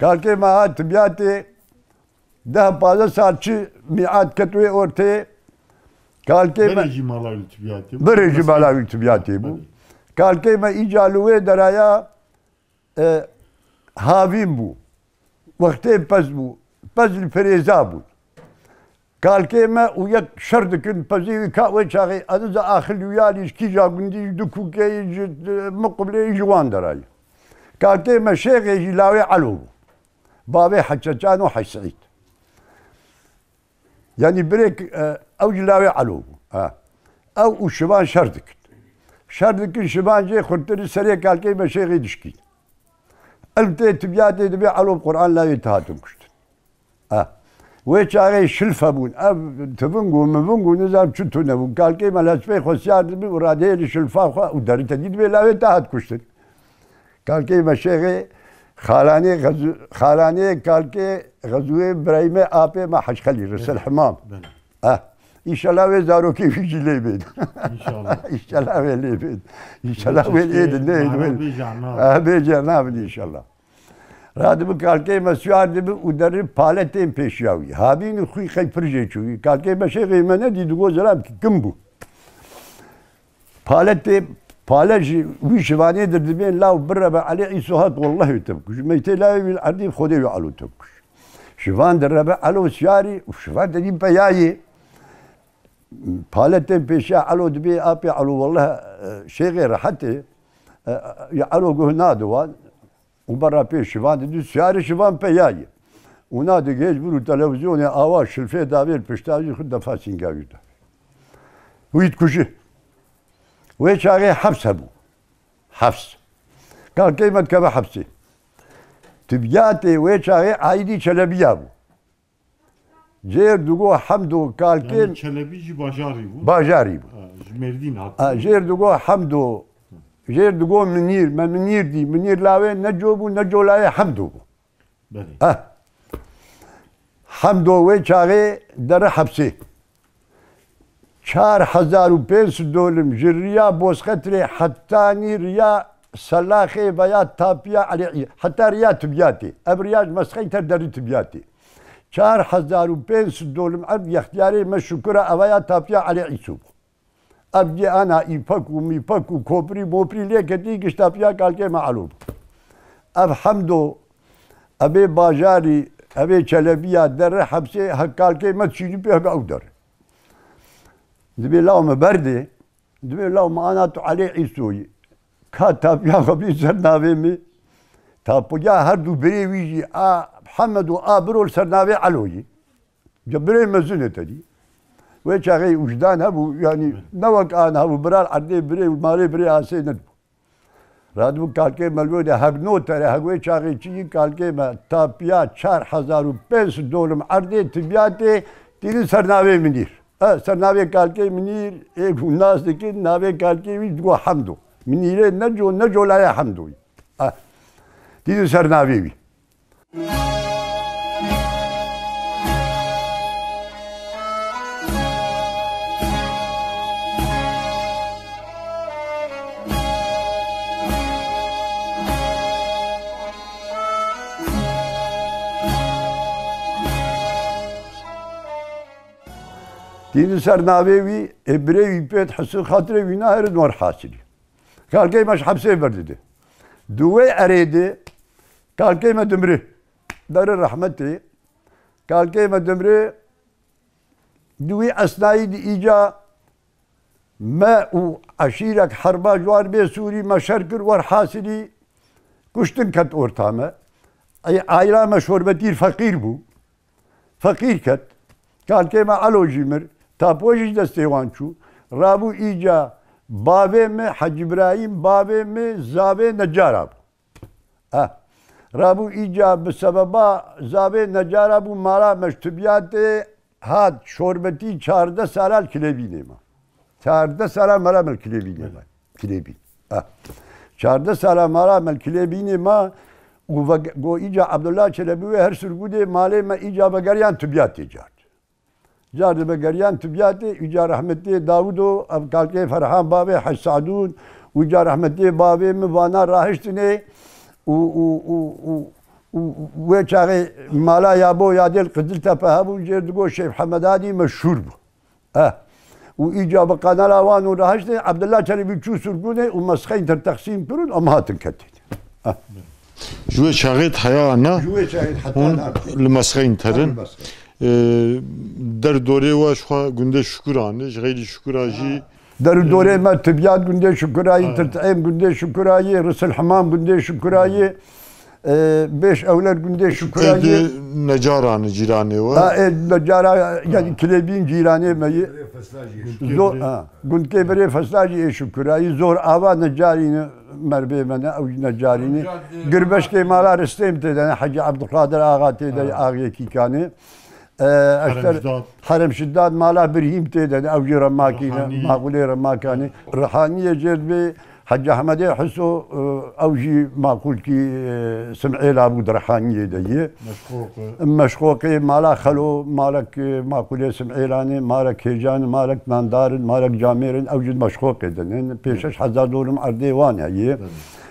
Kalkê me hat tibiyatê, deh pazdeh sal çi mîat ket wê ortê. Kalkê me Berê jî mala wî tibiyatê bû. Berê jî mala wî tibiyatê bû. Berê. Kalkê me îca li wê deraya e, havîn bû. Wextê pez bû. Pez li perêza bûn. Kalkê me û yek şer dikin, pezê wî ka wê çaxê, ez za axil û yalî ji kîja gundî, ji Dikûkê, ji, e, Miqulê, ji wan derayî. Kalkê me şêxê jî lawê Elo bû. Bavê Heccecan û Hec Seîd. Yanî birêk, e, ew ji lawê Elo bû. Ha. Ew û Şivan şer dikin. Şer dikin, Şivan jê xurtir serê kalkê me şêxê dişkî. Ev tê tibiyatê dibê Elo bi Quran lawê te hatin kuştin. Ha. Wê çaxê şilf hebûn. Ev tiving û miving û nizam çi tune bûn. Kalkê me lespê xwe siyar dibî û radeyê li şilfa xwe û derî te dî dibê lawê te hat kuştin. Kalkê me şêxê, xalanê xezu-, xalanê kalkê xezûyê birayîmê apê me Hecxelî, Risil Himam. Belê. Eh, înşallah wê zarokê wî jî lê bêt. Înşallah. Înşallah wê lê bêt. Înşallah wê lê din neyên wê. Bê cerna bin. Eh, bê cerna bin înşallah. Radibin kalkê me siyar dibi û derî paletên pêşiya wî. Habîn û xwî xey pir jê çû wî. Kalkê me şêxê me nedî digo zelam kim bû. Paletê, pale ji wî şivanê dir dibên law birebe Elê Îso hat, wellahî te bikuj. Meytê lawê wî erdî Xwedê wî Elo te bikuj. Şivan direbe Elo siyarî û şivan derî peyayê. Paletên pêşiya Elo dibê apê Elo, wellah, e, şêxê rehetê, e, e, ya Elo guh nadiwan. Û berra pê şivan didî, siyarê şivan peyayê. Û na digêj bir û televîzyonê awa şilfê davêr pişta wî xwe defa sînga wî da. Wî dikujî. Wê çaxê heps hebû. Heps. Kalkê me dikeve hepsê. Tibiyatê wê çaxê aîdî Çelebiya bû. Jêr digo Hemdo kalkê Yanî Çelebî jî bajarî bû. Bajarî bû. Ha, ji Mêrdîn hat. Ha, jêr digo Hemdo, jêr digo Minîr, me Minîr dî. Minîr lawê Neco bû, Neco lawê Hemdo bû. Belê. Ha. Hemdo wê çaxê dere hepsê. Çar hezar û pênc sed dolim ji riya Bozxetrê hetanî riya Selaxê veya Tapiya Elê Î-, heta riya Tibiyatê. Ev riya ji Mesxeyter derî Tibiyatê. Çar hezar û pênc sed dolim erd yextiyarê me şukura evaya Tapiya Elê Îso bû. Ev cê ana îpek û mîpek û koprî moprî lê ketî giş Tapiya kalkê me Elo bû. Ev Hemdo, evê bajarî, evê Çelebiya, derre hepsê hek kalkê me çînî pê hek ew der. Dibê law me berdê, dibê law me ana tu Elê Îsoyî. Ka tapiya xwe bî ser navê min. Tapiya her du birê wî jî a Hemed û a Birol ser navê Eloyî. Ca birê mezin e te dî. Wê çaxê wijdan hebû, yanî ne wek an hebû, biral erdê birê û malê birê asê nedibû. Radibû kalkê me li wê de hek notere, hek wê çaxê çi yî kalkê me tapiya çar hezar û pênc sed dolim erdê tibiyatê tînin ser navê Minîr. E, ser navê kalkê Minîr, ê ku nas dikin, navê kalkê wî digo Hemdo. Minîrê Neco, Neco laya Hemdoyî. Ah. Dîn û ser navê wî. Dîn û ser navê wî, ê birê wî pêt hisin xatirê wî naherin werhasilî. Kalkê me ji hepsê berdide. Di wê erê de kalkê me dimri. Deri rehmetê. Kalkê me dimri. Di wî esnayî de îca me û eşîrek herba ji wan bê Sûrî me şer kir, werhasilî kuştin ket orta me. Ey, aîla me şorbetîr feqîr bû. Feqîr ket. Kalkê me Elo jî mir. Tapo jî ji destê wan çû. Rabû îca bavê me Hecî Îbrahîm, bavê me zavê Necara bû. Eh. Rabû îca bi sebeba zavê Necara bû mala me ji Tibiyatê hat şorbetî çardeh sala li Kilêbînê ma. Çardeh sala mala me li Kilêbînê ma. Kilêbîn. Eh. Çardeh sala mala me li Kilêbînê ma û ve-, go îca Abdullah Çelebî wê her sirgûdê malê me îca vegeriyan Tibiyatê card. Car dibe geriyan Tibiyatê, îca rehmetê Dawudo, ev kalkê Ferhan bavê Hec Sadûn, û îca rehmetê bavê min vana rahiştinê û, û, û, û, û wê çaxê mala Yabo Yadêl Qiziltepe hebû, jêr digo Şêf Hemedadî meşhûr bû. Eh. Û îca bi qanala wan û rahiştinê, Abdullah Çelebî çû sirgûnê û mesxeyn ter texsîm kirin, em hatin ketê. Eh. Ji wê çaxê heya ne? Ji wê çaxê heta hûn ne. Li mesxeyn terin. Li mesxeyn. Ee, der dorê we ji xwe gundê Şukura ne, ji xeyrî Şukura jî, Der û dorê me Tibyat gundê Şukurayî, Ha. Tirt'êm gundê Şukurayî, Risil Himam gundê Şukurayî, e, Bêş Ewler gundê Şukurayî. Êdî Necaran cîranê we. Ha, ê Necara, yani Ha. Kilêbîn cîranê me yî. Zo-, ha, Gundkê Birê Fesla jî ê Şukurayî, Zor Ava Necarî ne, merbê me ne, ew jî Necarî ne. Girbeşkê mala Ristêm tê de ne, Hecî Abdulkadir Axa tê de, Ha. Axiyê Kîkanê. E, Herem eşter Şidad. Herem Şidad mala Birhîm tê de, ew jî Remakî ne, Rihanî. Maqulê Remakanê. Rihaniyê jê dibê Hecî Ehmedê Hiso, e, ew jî maqulkî, e, Sim'êla bû di Rihaniyê de yê. Meşxoqê. Meşxoqê mala Xelo, malek, e, maqulê Sim'êlanê, malek Hêcan, malek Nandarin, malek Camêrin, ew jî di Meşxoqê de ne. Pênc şeş hezar dorum erdê wan heye. Evet.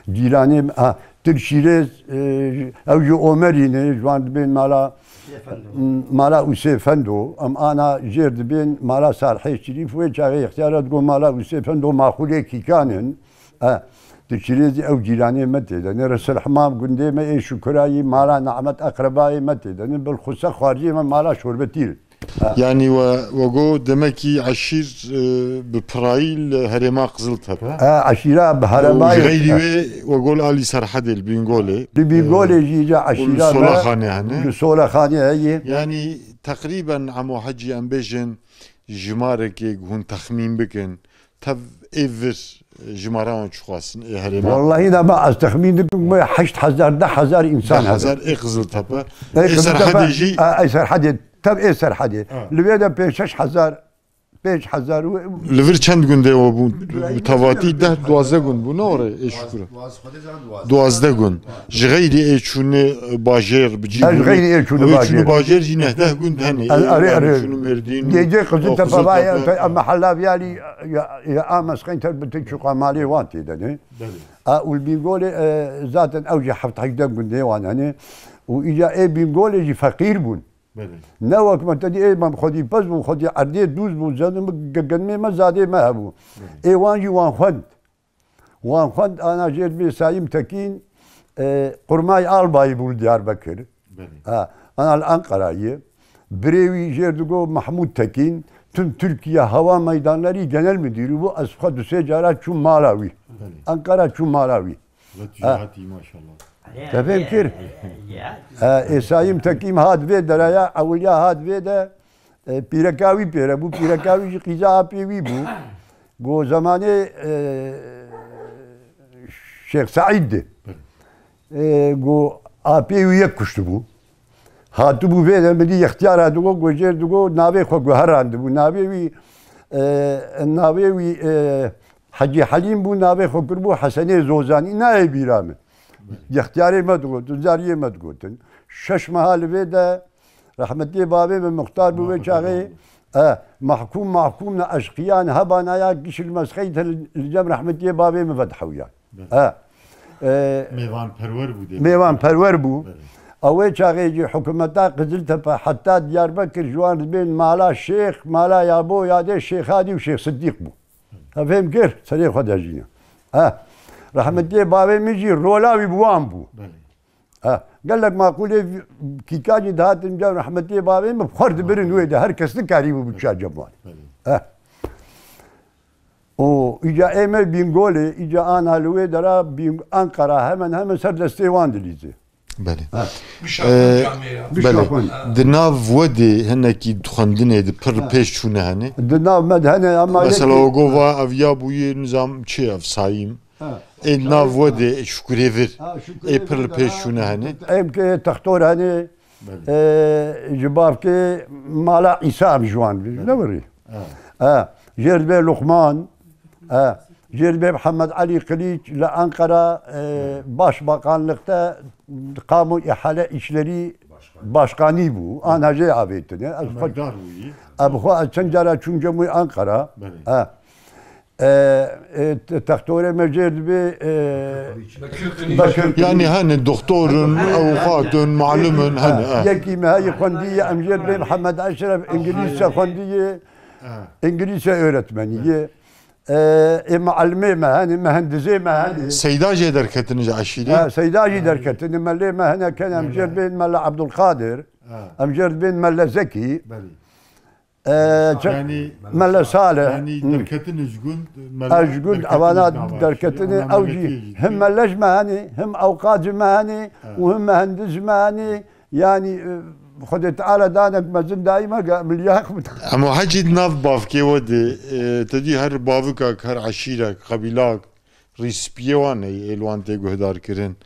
Cîranê, ha, Tirşîrêz, e, ew jî Omerî ne, ji wan dibên mala, Efendo. Mala Usê Fendo. Em ana jêr dibên mala Salhê Şirîf, wê çaxê ixtiyara digo mala Usê Fendo, maxulê Kîkan in. E, Tirşîrêzî ew cîranê me tê de ne. Resul Himam gundê me ê Şukurayî, mala Nehmet eqrebayê me tê de ne. Bilxuse xwarziyê me mala Şorbetîr. Ha. Yanî we, we got demekî eşîr, e, bi pirayî li herêma Qiziltepe. Ha, eşîra bi herêma Û ji xeyrî wê we got li alî Serhedê li Bîngolê. Li Bîngolê E, jî ca û li eşîra me Solaxanê hene. Li Solaxanê heye. Yanî teqrîben Emo Hecî em bêjin jimarekê hûn texmîn bikin. Tev ê vir jimara wan çiqas in ê herêma? Wallahî de ma ez texmîn dikim, me heşt hezar, deh hezar însan hebe. Deh hezar ê Qiziltepe. Ê Ê Qiziltepe, Serhedê jî? a, ê Serhedê. Tev ê Serhedê. Ha. Li vê de pênc şeş hezar, pênc hezar û Li vir çend gundê we bûn? Bi tevatî deh, duwazdeh gund bûn, ne orê ê Şukura? Duwazdeh gund. Ji xeyrî ê çûnê bajêr bi cî bûnê. Ez xeyrî ê çûnê Ê çûnê bajêr. Bajêr jî nehdeh gund hene. Ez, Ê, arê, yani arê. Şûnê Mêrdîn û Gêcê Qiziltepe Qiziltepe. vaya, te, em mehella viyalî, ya, ya, a mesxeyn ter bi te çuqa malê wan tê de ne. Belê. A, û li Bîngolê, e, zaten ew jî heft hejdeh gundê wan hene. Û îca ê Bîngolê jî feqîr bûn. Belê. Ne wek me te dî, ê, me xwedî pez bûn, xwedî erdê dûz bûn, zedin bi ge-, genmê me zadê me hebû. Belê. Ê wan jî wan xwend. Wan xwend ana jêr bê Sayîm Tekîn, e, Qurmay Albayî bû li Diyarbekir. Belê. Ha, ana li Enqera ye. Birê wî jêr digo Mahmûd Tekîn, tüm Türkiye Hava Meydanları Genel Müdürü bû. Ez xwe du sê cara çûm mala wî. Belê. Enqera çûm mala wî. Ve Ha. tijahî maşallah. Te fêm kir? Ya. Ha, ê Sayîm Tekîn hat vê deraya, ewiliya hat vê de, e, pîreka wî pêre bû. Pîreka wî jî qîza apê wî bû. Go zemanê, e, Şêx Seîd de. E, go apê wî yek kuştibû. Hatibû vê de min dî yextiyara digo, go jêr digo, navê xwe guherandibû. Navê wî, e, navê wî, e, Hecî Helîm bû, navê xwe kiribû Hesenê Zozanî. Nayê bîra min. Yextiyarê me digotin, zariyê me digotin. Şeş meha li vê de rehmetiyê bavê min muxtar bû wê çaxê. E, mahkûm, mahkûm ne eşqiyan hebana ya giş li mesxeyt li cem rehmetiyê bavê min vedihewyan. E, e, Mêvanperwer bû dê. Mêvanperwer bû. Belê. Ew ê çaxê jî hikûmeta Qiziltepe heta Diyarbekir ji wan dibên mala Şêx, mala Yabo, ya dê Şêx Hadî û Şêx Sidîq bû. Te fêm kir? Serê xwe de jî ne. Ha. Rehmetiyê bavê min jî rola wî bi wan bû. Belê. Ha. Gelek maqûlê kîkan jî dihatin cem rehmetiyê bavê min, bi xwe dibirin wê de. Her kes nikarîbû biçiya cem wan. Belê. Ha. Û îca ê me Bîngolê, îca ana li wê dera Bîng-, Anqara hemen hemen ser destê wan dilîze. Belê. Ha. Ee, belê. Di nav we de hinekî xwendinê di pir pêş çûne hene. Di nav me de hene ama mesela yekî o gova ev ya bûyê nizam çi ev sayîm. Ha. Ê di nav we de şukurê vir. Ha, şukurê vir. Ê pir li pêş çûne hene. Em ke textor hene. Belê. Ee, ji bavkê mala Îsa em ji wan ne wirî. Ha. Ha. Jêr dibê Luqman. Ha. Jêr dibê Mihemed Elî Qilîç li Ankara, e, başbakanlıkta kamu ihale işleri başkanî bû. An hejê avêtine. Ez xwe, Emekdar bûyî. Ev xwe ez çend cara çûm cem wî Ankara. Belê. Ha. E, e, te-, textorê me jêr dibê, e, Bekir Qilîç. Bekir Qilîç. Yani hani doktorun, avukatun, malumun, hani, ha. Yekî me heyî xwendiye, em jêr dibê Mihemed Eşref, İngilizce xwendiye, Ha. İngilizce öğretmeniye. E, e, muallimê me hene, mühendisê me hene. Seyda jê derketin ji eşîrê? Ha, Seyda jî derketin. Melê me hene ken em jêr dibên Mela Abdulkadir. Ha. Em jêr dibên Mela Zekî. Belê. E, çi-, Yani, Mela Salih. Yani derketin ji gund, Ez ji gund derketin evana ji nava derketine, ew jî him meleş me hene, him avukatî me hene û him mühendis me hene. Yani, e, Xwedê Teala danek mezin daîma ge milyak bide. Emo hecî di nav bavkê we de, e, te dî her bavika, her eşîrek, qebîlak, rîspiyê wan heye, ê li wan tê guhdar kirin.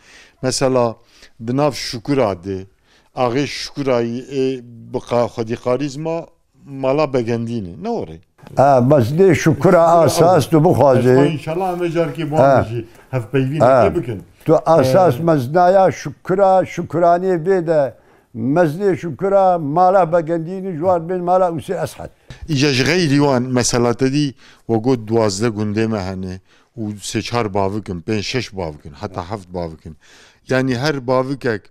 Mesela, di nav Şukura de, axê Şukurayî ê bi qa-, xwedî qarîzma mala Begendî ne, ne orê? Ha, bes dê Şukura asas tu bixwazê. Bes, înşallah, em ê carkê bi wan jî hevpeyvînekê bikin. Tu asas meznaya Şukura, Şukuranê vê de meznê Şukura, mala Begendî ne, ji wan bên mala Usê Eshed. Îca ji xeyrî wan, mesela te dî, we got duwazdeh gundê me hene û sê çar bavik in, pênc şeş bavik in, heta heft bavik in. Yani her bavikek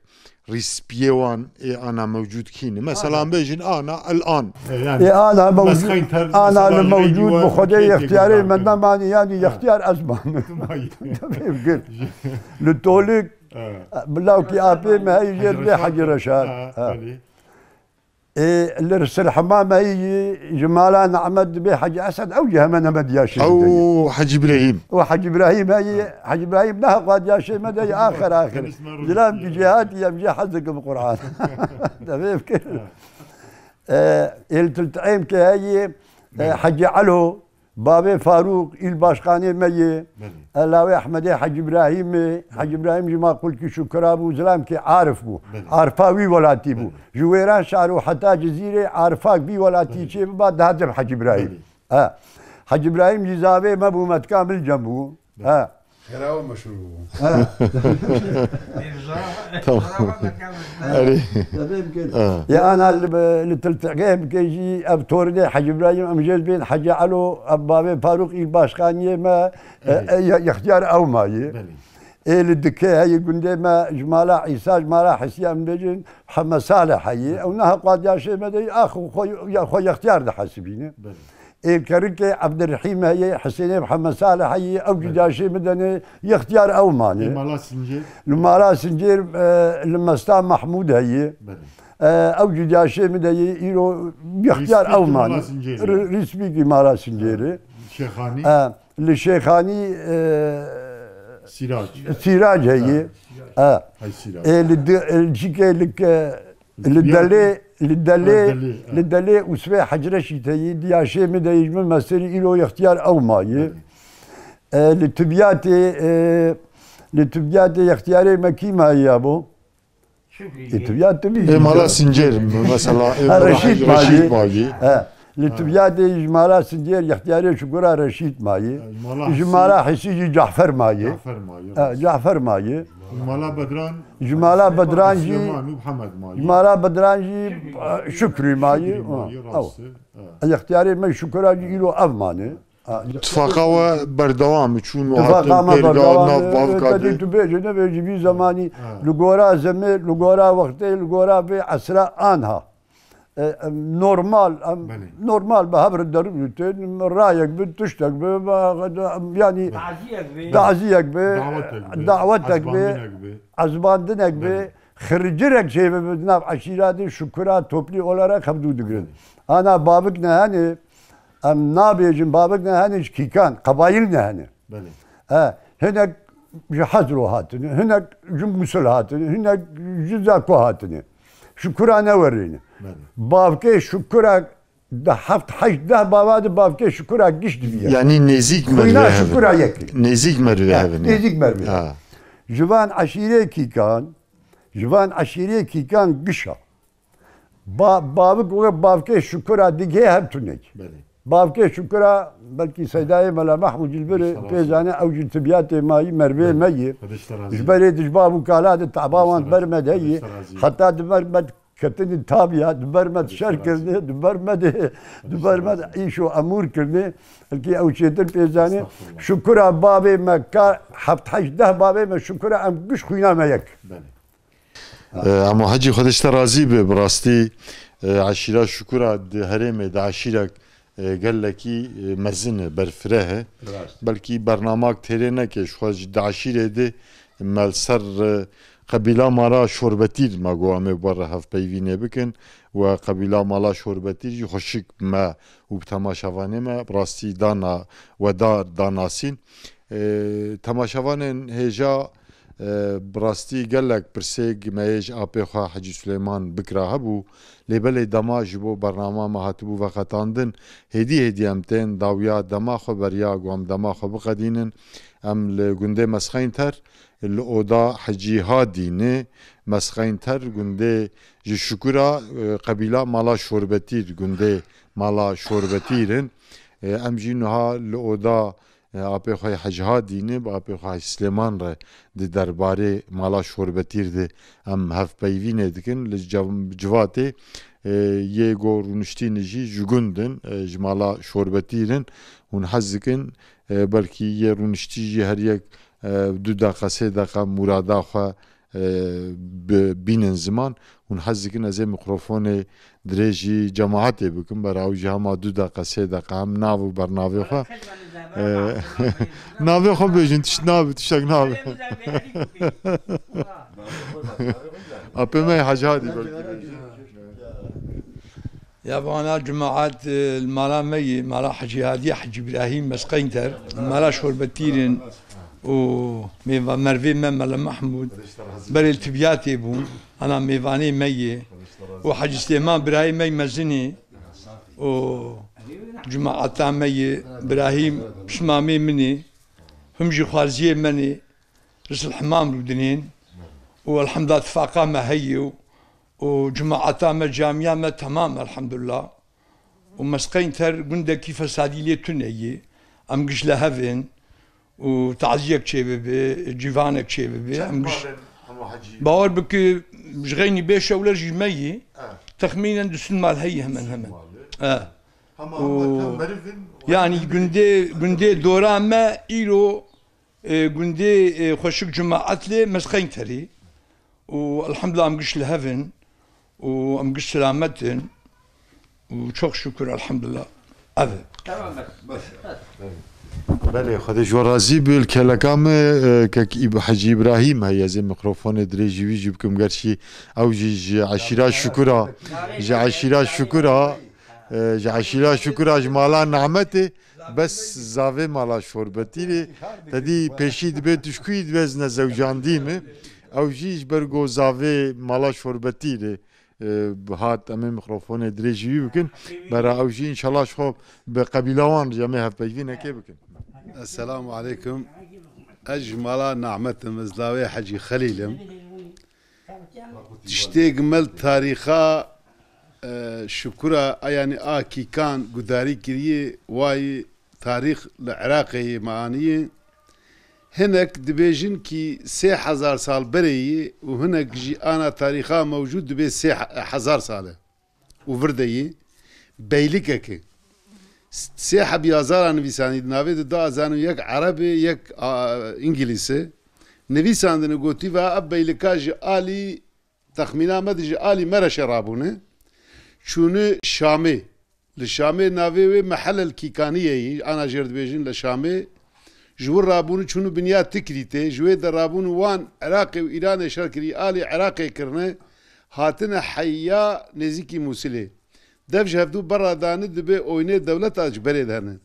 rîspiyê wan ê ana mewcûd kî ne? Mesela em bêjin ana el an. E, yani, Ê ana mewcûd, ana li mewcûd bi Xwedê yextiyarê me nemanî, yani yextiyar ez mam. Li Tolik, bilawkî apê me heyî jêr dibê Hecî Reşad. Ha, belê. Ê, li Sirhema me heyî ji mala Nehmet dibê Hecî Esed, ew jî hemen hemen diyaşê me de ye. Ew Hecî Brahîm. Û Hecî Brahîm heyî, Hecî Brahîm ne heqwa diyaşê me de ye, axir axir. Zilam ki cihatiye, em jê hez dikim Qur'an. Te fêm kir? E, ê li Tilt'êm ke heyî, e, Hecî Elo, bavê Farûq, îl başkanê me yê. Belê. E, lawê Ehmedê Hecî Îbrahîmê. Hecî Îbrahîm ji maqûlkî Şukura bû, zilam ki Arif bû. Belê. Arfa wî welatî bû. Belê. Ji Wêranşar û heta Cizîrê Arfa wî welatî çê biba, dihatim Hecî Îbrahîm. Belê. E, Hecî Îbrahîm jî zavê me bû, me tika Milcem bû. Belê. E, Xêra we meşhûr bû. Tamam. Erê. Te fêm kir? Ha. Ya ana li, li Tilt'êm ke jî ev torinê Hecî Îbrahîm, em jê dibên Hecî Elo, ev bavê Farûq îl başkaniyê me, e, e, ye-, yextiyar ew mayî. Belê. Ê li Dikê heyî gundê me ji mala Îsa, ji mala Hisiya em bêjin, Hemed Salih heyî. Ew ne heqwa diyaşê me de, ax xwe, ya xwe yextiyar dihesibîne. Belê. Ê Kerikê Ebdirehîm heye, Hisênê Mihemed Salih heye, ew jî diyaşê min de ne, yextiyar ew mane. Ê mala Sincêr? Li mala Sincêr, e, li Mesta Mehmûd heye. Belê. E, ew jî diyaşê min de ye, îro yextiyar ew mane. Rîspîkî mala Sincêr e. Şêxanî? E, li Şêxanî, e, Sîrac. Sîrac heye. E. Hay Sîrac. Ê li di-, li çikê li ke-, Li Delê, li Delê, li Delê Usvê Hecreşî teyî, diyaşê min de ji min mesterî îro yextiyar ew mayî. E, li Tibyatê, e, li Tibyatê yextiyarê me kî mayî ya bo? Ê Tibyat tu bî. Ê mala Sincêr, mesela, ê Ha, mala Reşîd Reşîd mayî. mayî. E, li Tibyatê ji mala Sincêr yextiyarê Şukura Reşîd mayî. E, mala Ji Hisî. mala Hisî jî Cafer mayî. Cafer mayî, E, rast. Cafer mayî. Ji mala Bedran, Ji mala Bedran jî, Süleyman û Mihemed mayî. Ji mala Bedran jî, e, Şükrü mayî. Şükrü mayî, Ha, rast ew. e. Extiyarê me Şükür a jî îro ev mane. Ha, Tifaqa we berdewam e, çûn û Tifaqa hatin me pêr da berdewam nav e, bavka te dî de. Tu bêjî nebêjî vî zemanî Ha. li gora zemê, li gora wextê, li gora vê esra anha. E, em, normal, em, Belê. normal bi hev re derû ditin, rayek bi, tiştek bi, ba-, em, yanî Belê. Taziyek bi. taziyek bi, Dawetek bi, dawetek bi, ezbandinek bi, Belê. xircirek çê bi, bi nav eşîra de Şükür a toplî olarak hevdû digirin. Belê. Ana bavik ne hene, em nabêjin bavik ne hene ji Kîkan, qebayîl ne hene. Belê. E, hinek ji Hezro hatine, hinek ji Musul hatine, hinek ji Zako hatine. Şükür a ne werîne. Belê. Bavkê Şükür a de heft, heşt, deh bava de bavkê Şükür a giş dibiye. Yanî nêzîk Xwîna merivê Şükür a hev in. yek e. Nêzîk merivê Ha, hev in, ya. nêzîk merivê. Ha. Ji van eşîrê Kîkan, ji van eşîrê Kîkan giş a. Ba-, bavik we bavkê Şükür a digê hev tunek. Belê. Bavkê Şükür a belkî Seydayê Mela Mehmûd Cilbirê Xwedê pê razî. zane ew jî tibiyatê mayî mervê Belê. me yî. Xwedê ji te razî. Ji berê dijba bû kala de tabawan Xwedê ji te razî. berme de yî. Xwedê ji te razî. Heta di ber me ketini tabiya, di ber me Xwedê şer te razî. kirine, di ber me de, Xwedê di ber te me de razî. îş û emûr kirine. Belkî ew çêtir pê zane. Estexfirullah. Şükür a bavê me ka heft heşt deh bavê me Şükür a em giş xwîna me yek. Belê. E, Emo Hecî, Xwedê ji te razî be, bi rastî, e, eşîra Şukura di herêmê de eşîrek, e, gelekî, e, mezin e, berfireh e. Rast. Belkî bernamak têrê neke, ji xwe ji di eşîrê de me li ser, e, qebîla Mala Şorbetîr me got em ê bi we re hevpeyvînê bikin we qebîla Mala Şorbetîr jî xweşik me û bi temaşevanê me bi rastî dana we dar danasîn. E, temaşevanên hêja, e, bi rastî gelek pirsêk me yê ji apê xwe Hecî Suleyman bikira hebû. Lê belê dema ji bo bernama me hatibû veqetandin, hêdî hêdî em tên dawiya dema xwe beriya ku em dema xwe biqedînin. Em li gundê Mesxeynter, li oda Hecî Hadî ne, Mesxeynter gundê ji Şukura, e, qebîla Mala Şorbetîr, gundê Mala Şorbetîr in. E, em jî niha li oda E, apê xwe yê Hecî Hadî ne, bi apê xwe Hecî Silêman re di derbarê Mala Şorbetîr de em hevpeyvînê dikin. Li cev-, civatê, e, yê go rûniştîne jî ji gund in, e, ji Mala Şorbetîr in. Hûn hez dikin, e, belkî yê rûniştî jî her yek, e, du deqa, sê deqa murada xwe e, bi-, bînin ziman. Hûn hez dikin ez ê mikrofonê dirêjî cemaetê bikim, bera ew jî hema du deqa, sê deqa hem nav û bernavê xwe. E, navê xwe bêjin, tişt nabe, tiştek nabe. Apê me Hecî Hadî belkî bêjin. Ya vana cemaet, e, li mala me yê, mala Hecî Hadî, Hecî Îbrahîm, Mesqeynter, mala Şorbetîr in û mêva-, mervê me Mele Mehmûd, berê li tibiyatê bûn, ana mêvanê me yê û Hecî Silêman birayê me yê mezinê û cemaeta me yê, Îbrahîm pismamê min ê, him jî xwarziyê me nê, li Silhimam rûdinên û elhemdulillah tifaqa me heye û û cemaeta me, camiya me temam, elhamdulillah. Û Mesqeynter gundekî fesadî lê tune yê. Em giş li hev in û taziyek çêbibe, cîvanek çêbibe. Em giş, bawer bike, ji xeynî bê şewler jî me yî. Texmînen du sed mal heyî hemen hemen. E. Û yanî gundê, gundê dora me îro, e, gundê, e, xweşik cemaet lê Mesqeynterî. û elhamdulillah em giş li hev in û em giş selamet in û çok şükür elhamdulillah. Ev e. Tamam, bes. Bes. Belê, Xwedê ji we razî be, li keleka me, e, kek Îb-, Hecî Îbrahîm heye, ez ê mikrofonê dirêjî wî jî bikim, gerçî ew jî ji eşîra Şukura, ji eşîra Şukura, e, ji eşîra Şukura, ji mala Nehmetê, bes zavê mala Şorbetîrê, te dî pêşî dibê tu ji kuyî dibê ez nezewcandî me. Ew jî ji ber ku zavê mala Şorbetîrê, e, hat em ê mikrofonê dirêjî wî bikin. Bera ew jî înşallah ji xwe bi qebîla wan re em ê hevpeyvînekê bikin. Esselamu aleykum. Ez ji mala Nehmet im, ez lawê Hecî Xelîl im. Tiştê ku me li tarîxa, e, Şukura, a, yanî a Kîkan gudarî kiriye, wayî tarîx li Iraqê yê me aniye. Hinek dibêjin kî sê hezar sal berê yî û hinek jî ana tarîxa mewcûd dibê sê he-, hezar sal e û vir de yî. Beylikek e. S-, sê heb yazara nivîsandî, di navê de du zanim, yek Ereb e, yek, a, Îngilîz e. Nivîsandine, gotî ve ev beylika ji alî, texmîna me de ji alî Mereşê rabûne. Çûne Şamê. Li Şamê navê wê Mehel el Kîkaniyê yî, ana jêr dibêjin li Şamê. Ji wir rabûne çûne binya Tikrîtê, ji wê de rabûne wan Iraqê û Îranê şer kirî, alî Iraqê kirine, hatine heya nêzîkî Mûsilê. Dev ji hevdû berra dane, dibê oynê dewleta ji berê de hene.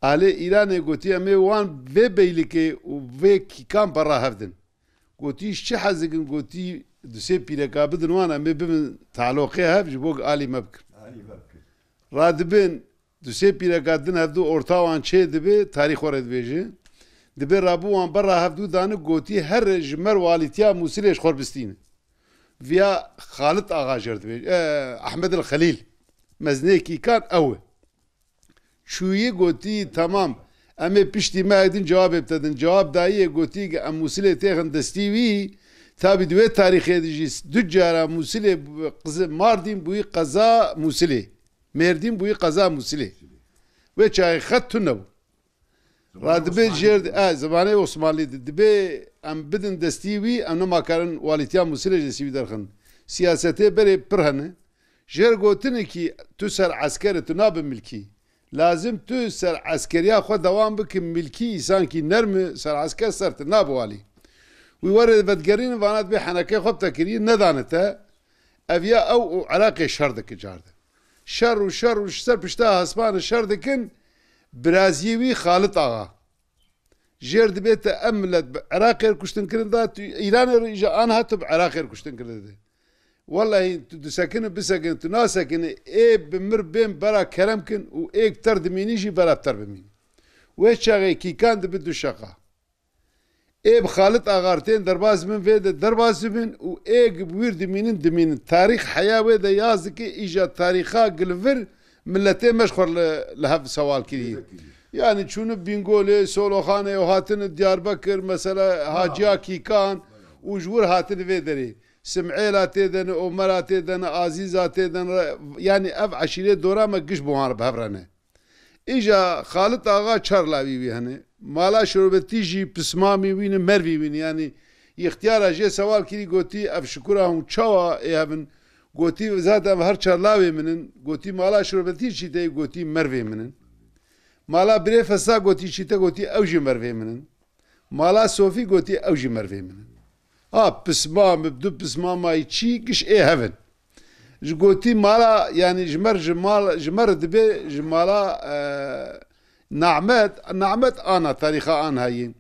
Alê Îranê gotî, em ê wan vê beylikê û vê kîkan berra hev din. Gotî, ji çi hez dikin? Gotî, du sê pîreka bidin wan, em ê bibin taloqê hev, ji bo alî me bikin. Alî me bikin. Radibin, du sê pîreka din hevdu orta wan çê dibe, tarîx xwe re dibêje. Dibe rabû wan berra hevdu dane, gotî, here ji mer walîtiya Mûsilê ji xwe bistîne. Viya Xalit Axa jêr dibêje, e, Ehmed el Xelîl. Mezinê kîkan ew e. Çûyî gotî, temam, em ê piştî mehek din cewabê bide din. Cewab dayî, gotî ki em Mûsilê têxin destî wî. Tabî di wê tarîxê de jî du cara Mûsilê, qizi Mardîn bûyî qeza Mûsilê. Mêrdîn bûyî qeza Mûsilê. Wê çaxê xet tune bû. Radibê jêr, e, zimanê Osmanlî de dibê em bidin destî wî, em nema karin walîtiya Mûsilê ji destî wî derxin. Siyasetê berê pir hene. Jêr gotine kî tu ser esker e, tu nabe milkî. Lazim tu ser eskeriya xwe dewam bike, milkî îsankî nerm e, ser esker ser tu nabe walî. Wî were vedigerînin, vana dibê henekê xwe bi te kirî, nedane te. Ev ya ew û Iraqê şer dike carde. Şer û şer û ji ser pişta hespanê şer dikin, biraziyê wî Xalit Axa. Jêr dibê te ev milet bi Iraqê re kuştin kirin da, tu Îranê re îja aniha tu bi Iraqê re kuştin kirin de. Wellahî tu disekine bisekine, tu nasekine, ê bi mir bên bera kerem kin û ê bi ter dimînî jî bera bi ter bimînî. Wê çaxê kîkan dibi du şeqa. Ê bi Xalit Axa re tên derbas dibin, vê de derbas dibin û ê bi wir dimînin, dimînin. Tarîx heya wê de yaz dike, îja tarîxa gilvir miletê me ji xwe li, li hev sewal kirî. Yanî çûne Bîngolê, Soloxanê û hatine Diyarbekir, mesela Haciya Kîkan û ji wir hatine vê derê. Sim'êla tê de ne, Omera tê de ne, Azîza tê de ne, yanî ev eşîrê dora me giş bi wan re bi hev re ne. Îja Xalit Axa çar lawî wî hene. Mala Şorbetî jî pismamî wî ne, mervî wî ne. Yanî îxtiyara jê sewal kirî, gotî, ev şikura hûn çawa ê hev in? Gotî, zaten ev her çar lawê min in. Gotî, mala Şorbetî çî te ye? Gotî, mervê min in. Mala Birê Fesa gotî çî te? Gotî, ew jî mervê min in. Mala Sofî gotî, ew jî mervê min in. Ha, pismam, bi du pismamayî çî, giş ê hev in. Ji gotî mala, yanî ji mer, ji mal, ji mer dibe, ji mala, e, Nahmet, Nahmet ana, tarîxa an heyî.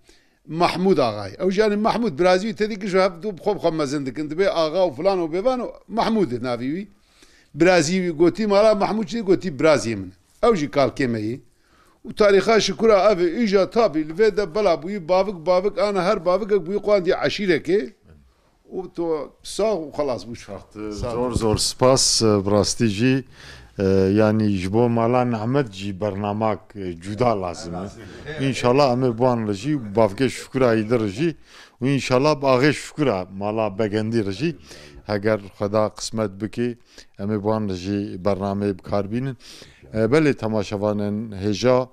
Mahmûd Axayî. Ew jî yanî Mahmûd, birazî wî tedî giş hev du bi xwe bi xwe mezin dikin. Dibe axa û filan û bêvan û Mahmûd e navî wî. Birazî wî gotî mala Mahmûd çi gotî birazî min. Ew jî kalkê me yî. Û tarîxa şikura ev e, îja tabî li vê de bela bûyî bavik, bavik ana her bavikek bûyî qwandî eşîrekê. Û to sax û xelas bû. Sax. Zor zor spas, e, bi rastî jî, e, yanî ji bo mala Nehmet jî bernamak, e, cuda lazim e. Lazim e. Înşallah em ê bi wan re jî, bavkê Şukura yî dir jî û înşallah bi axê Şukura mala Begendî re jî heger Xweda qismet bike, em ê bi wan re jî bernameyê bi kar bînin. E, belê temaşevanên hêja,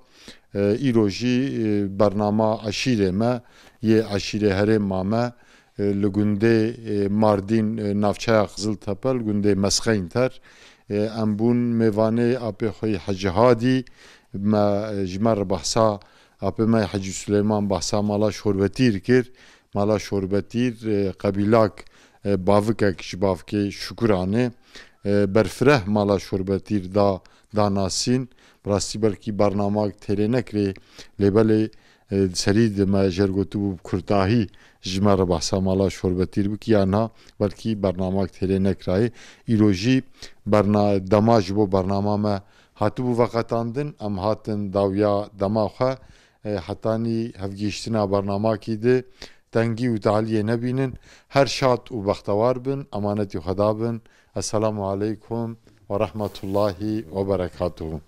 e, îro jî, e, bernama eşîrê me yê eşîrê herêma me, e, li gundê, e, Mardîn, e, navçeya Qiziltepe, li gundê Mesxeynter, e, em bûn mêvanê apê xwe yî Hecî Hadî, me, e, ji me re behsa apê me Hecî Suleyman behsa mala Şorbetîr kir. Mala Şorbetîr, e, qebîlak, e, bavikek ji bavkê Şukuran e. E, berfireh mala Şorbetîr da, da nasîn. Bi rastî belkî bernamak têrê nekirê, lê belê, e, di serî de me jêr gotibû bi kurtahî ji me re behsa mala Şorbetîr bikî, ya niha belkî bernamak têrê nekirayê. Îro jî berna-, dema ji bo bernama me hatibû veqetandin, em hatin dawiya dema xwe. E, hetanî hevgihiştina bernamakî de tengî û tehliyê nebînin. Her şad û bextewar bin, emanetî Xweda bin. Esselamu aleykum ve rahmetullahi ve berekatuhu.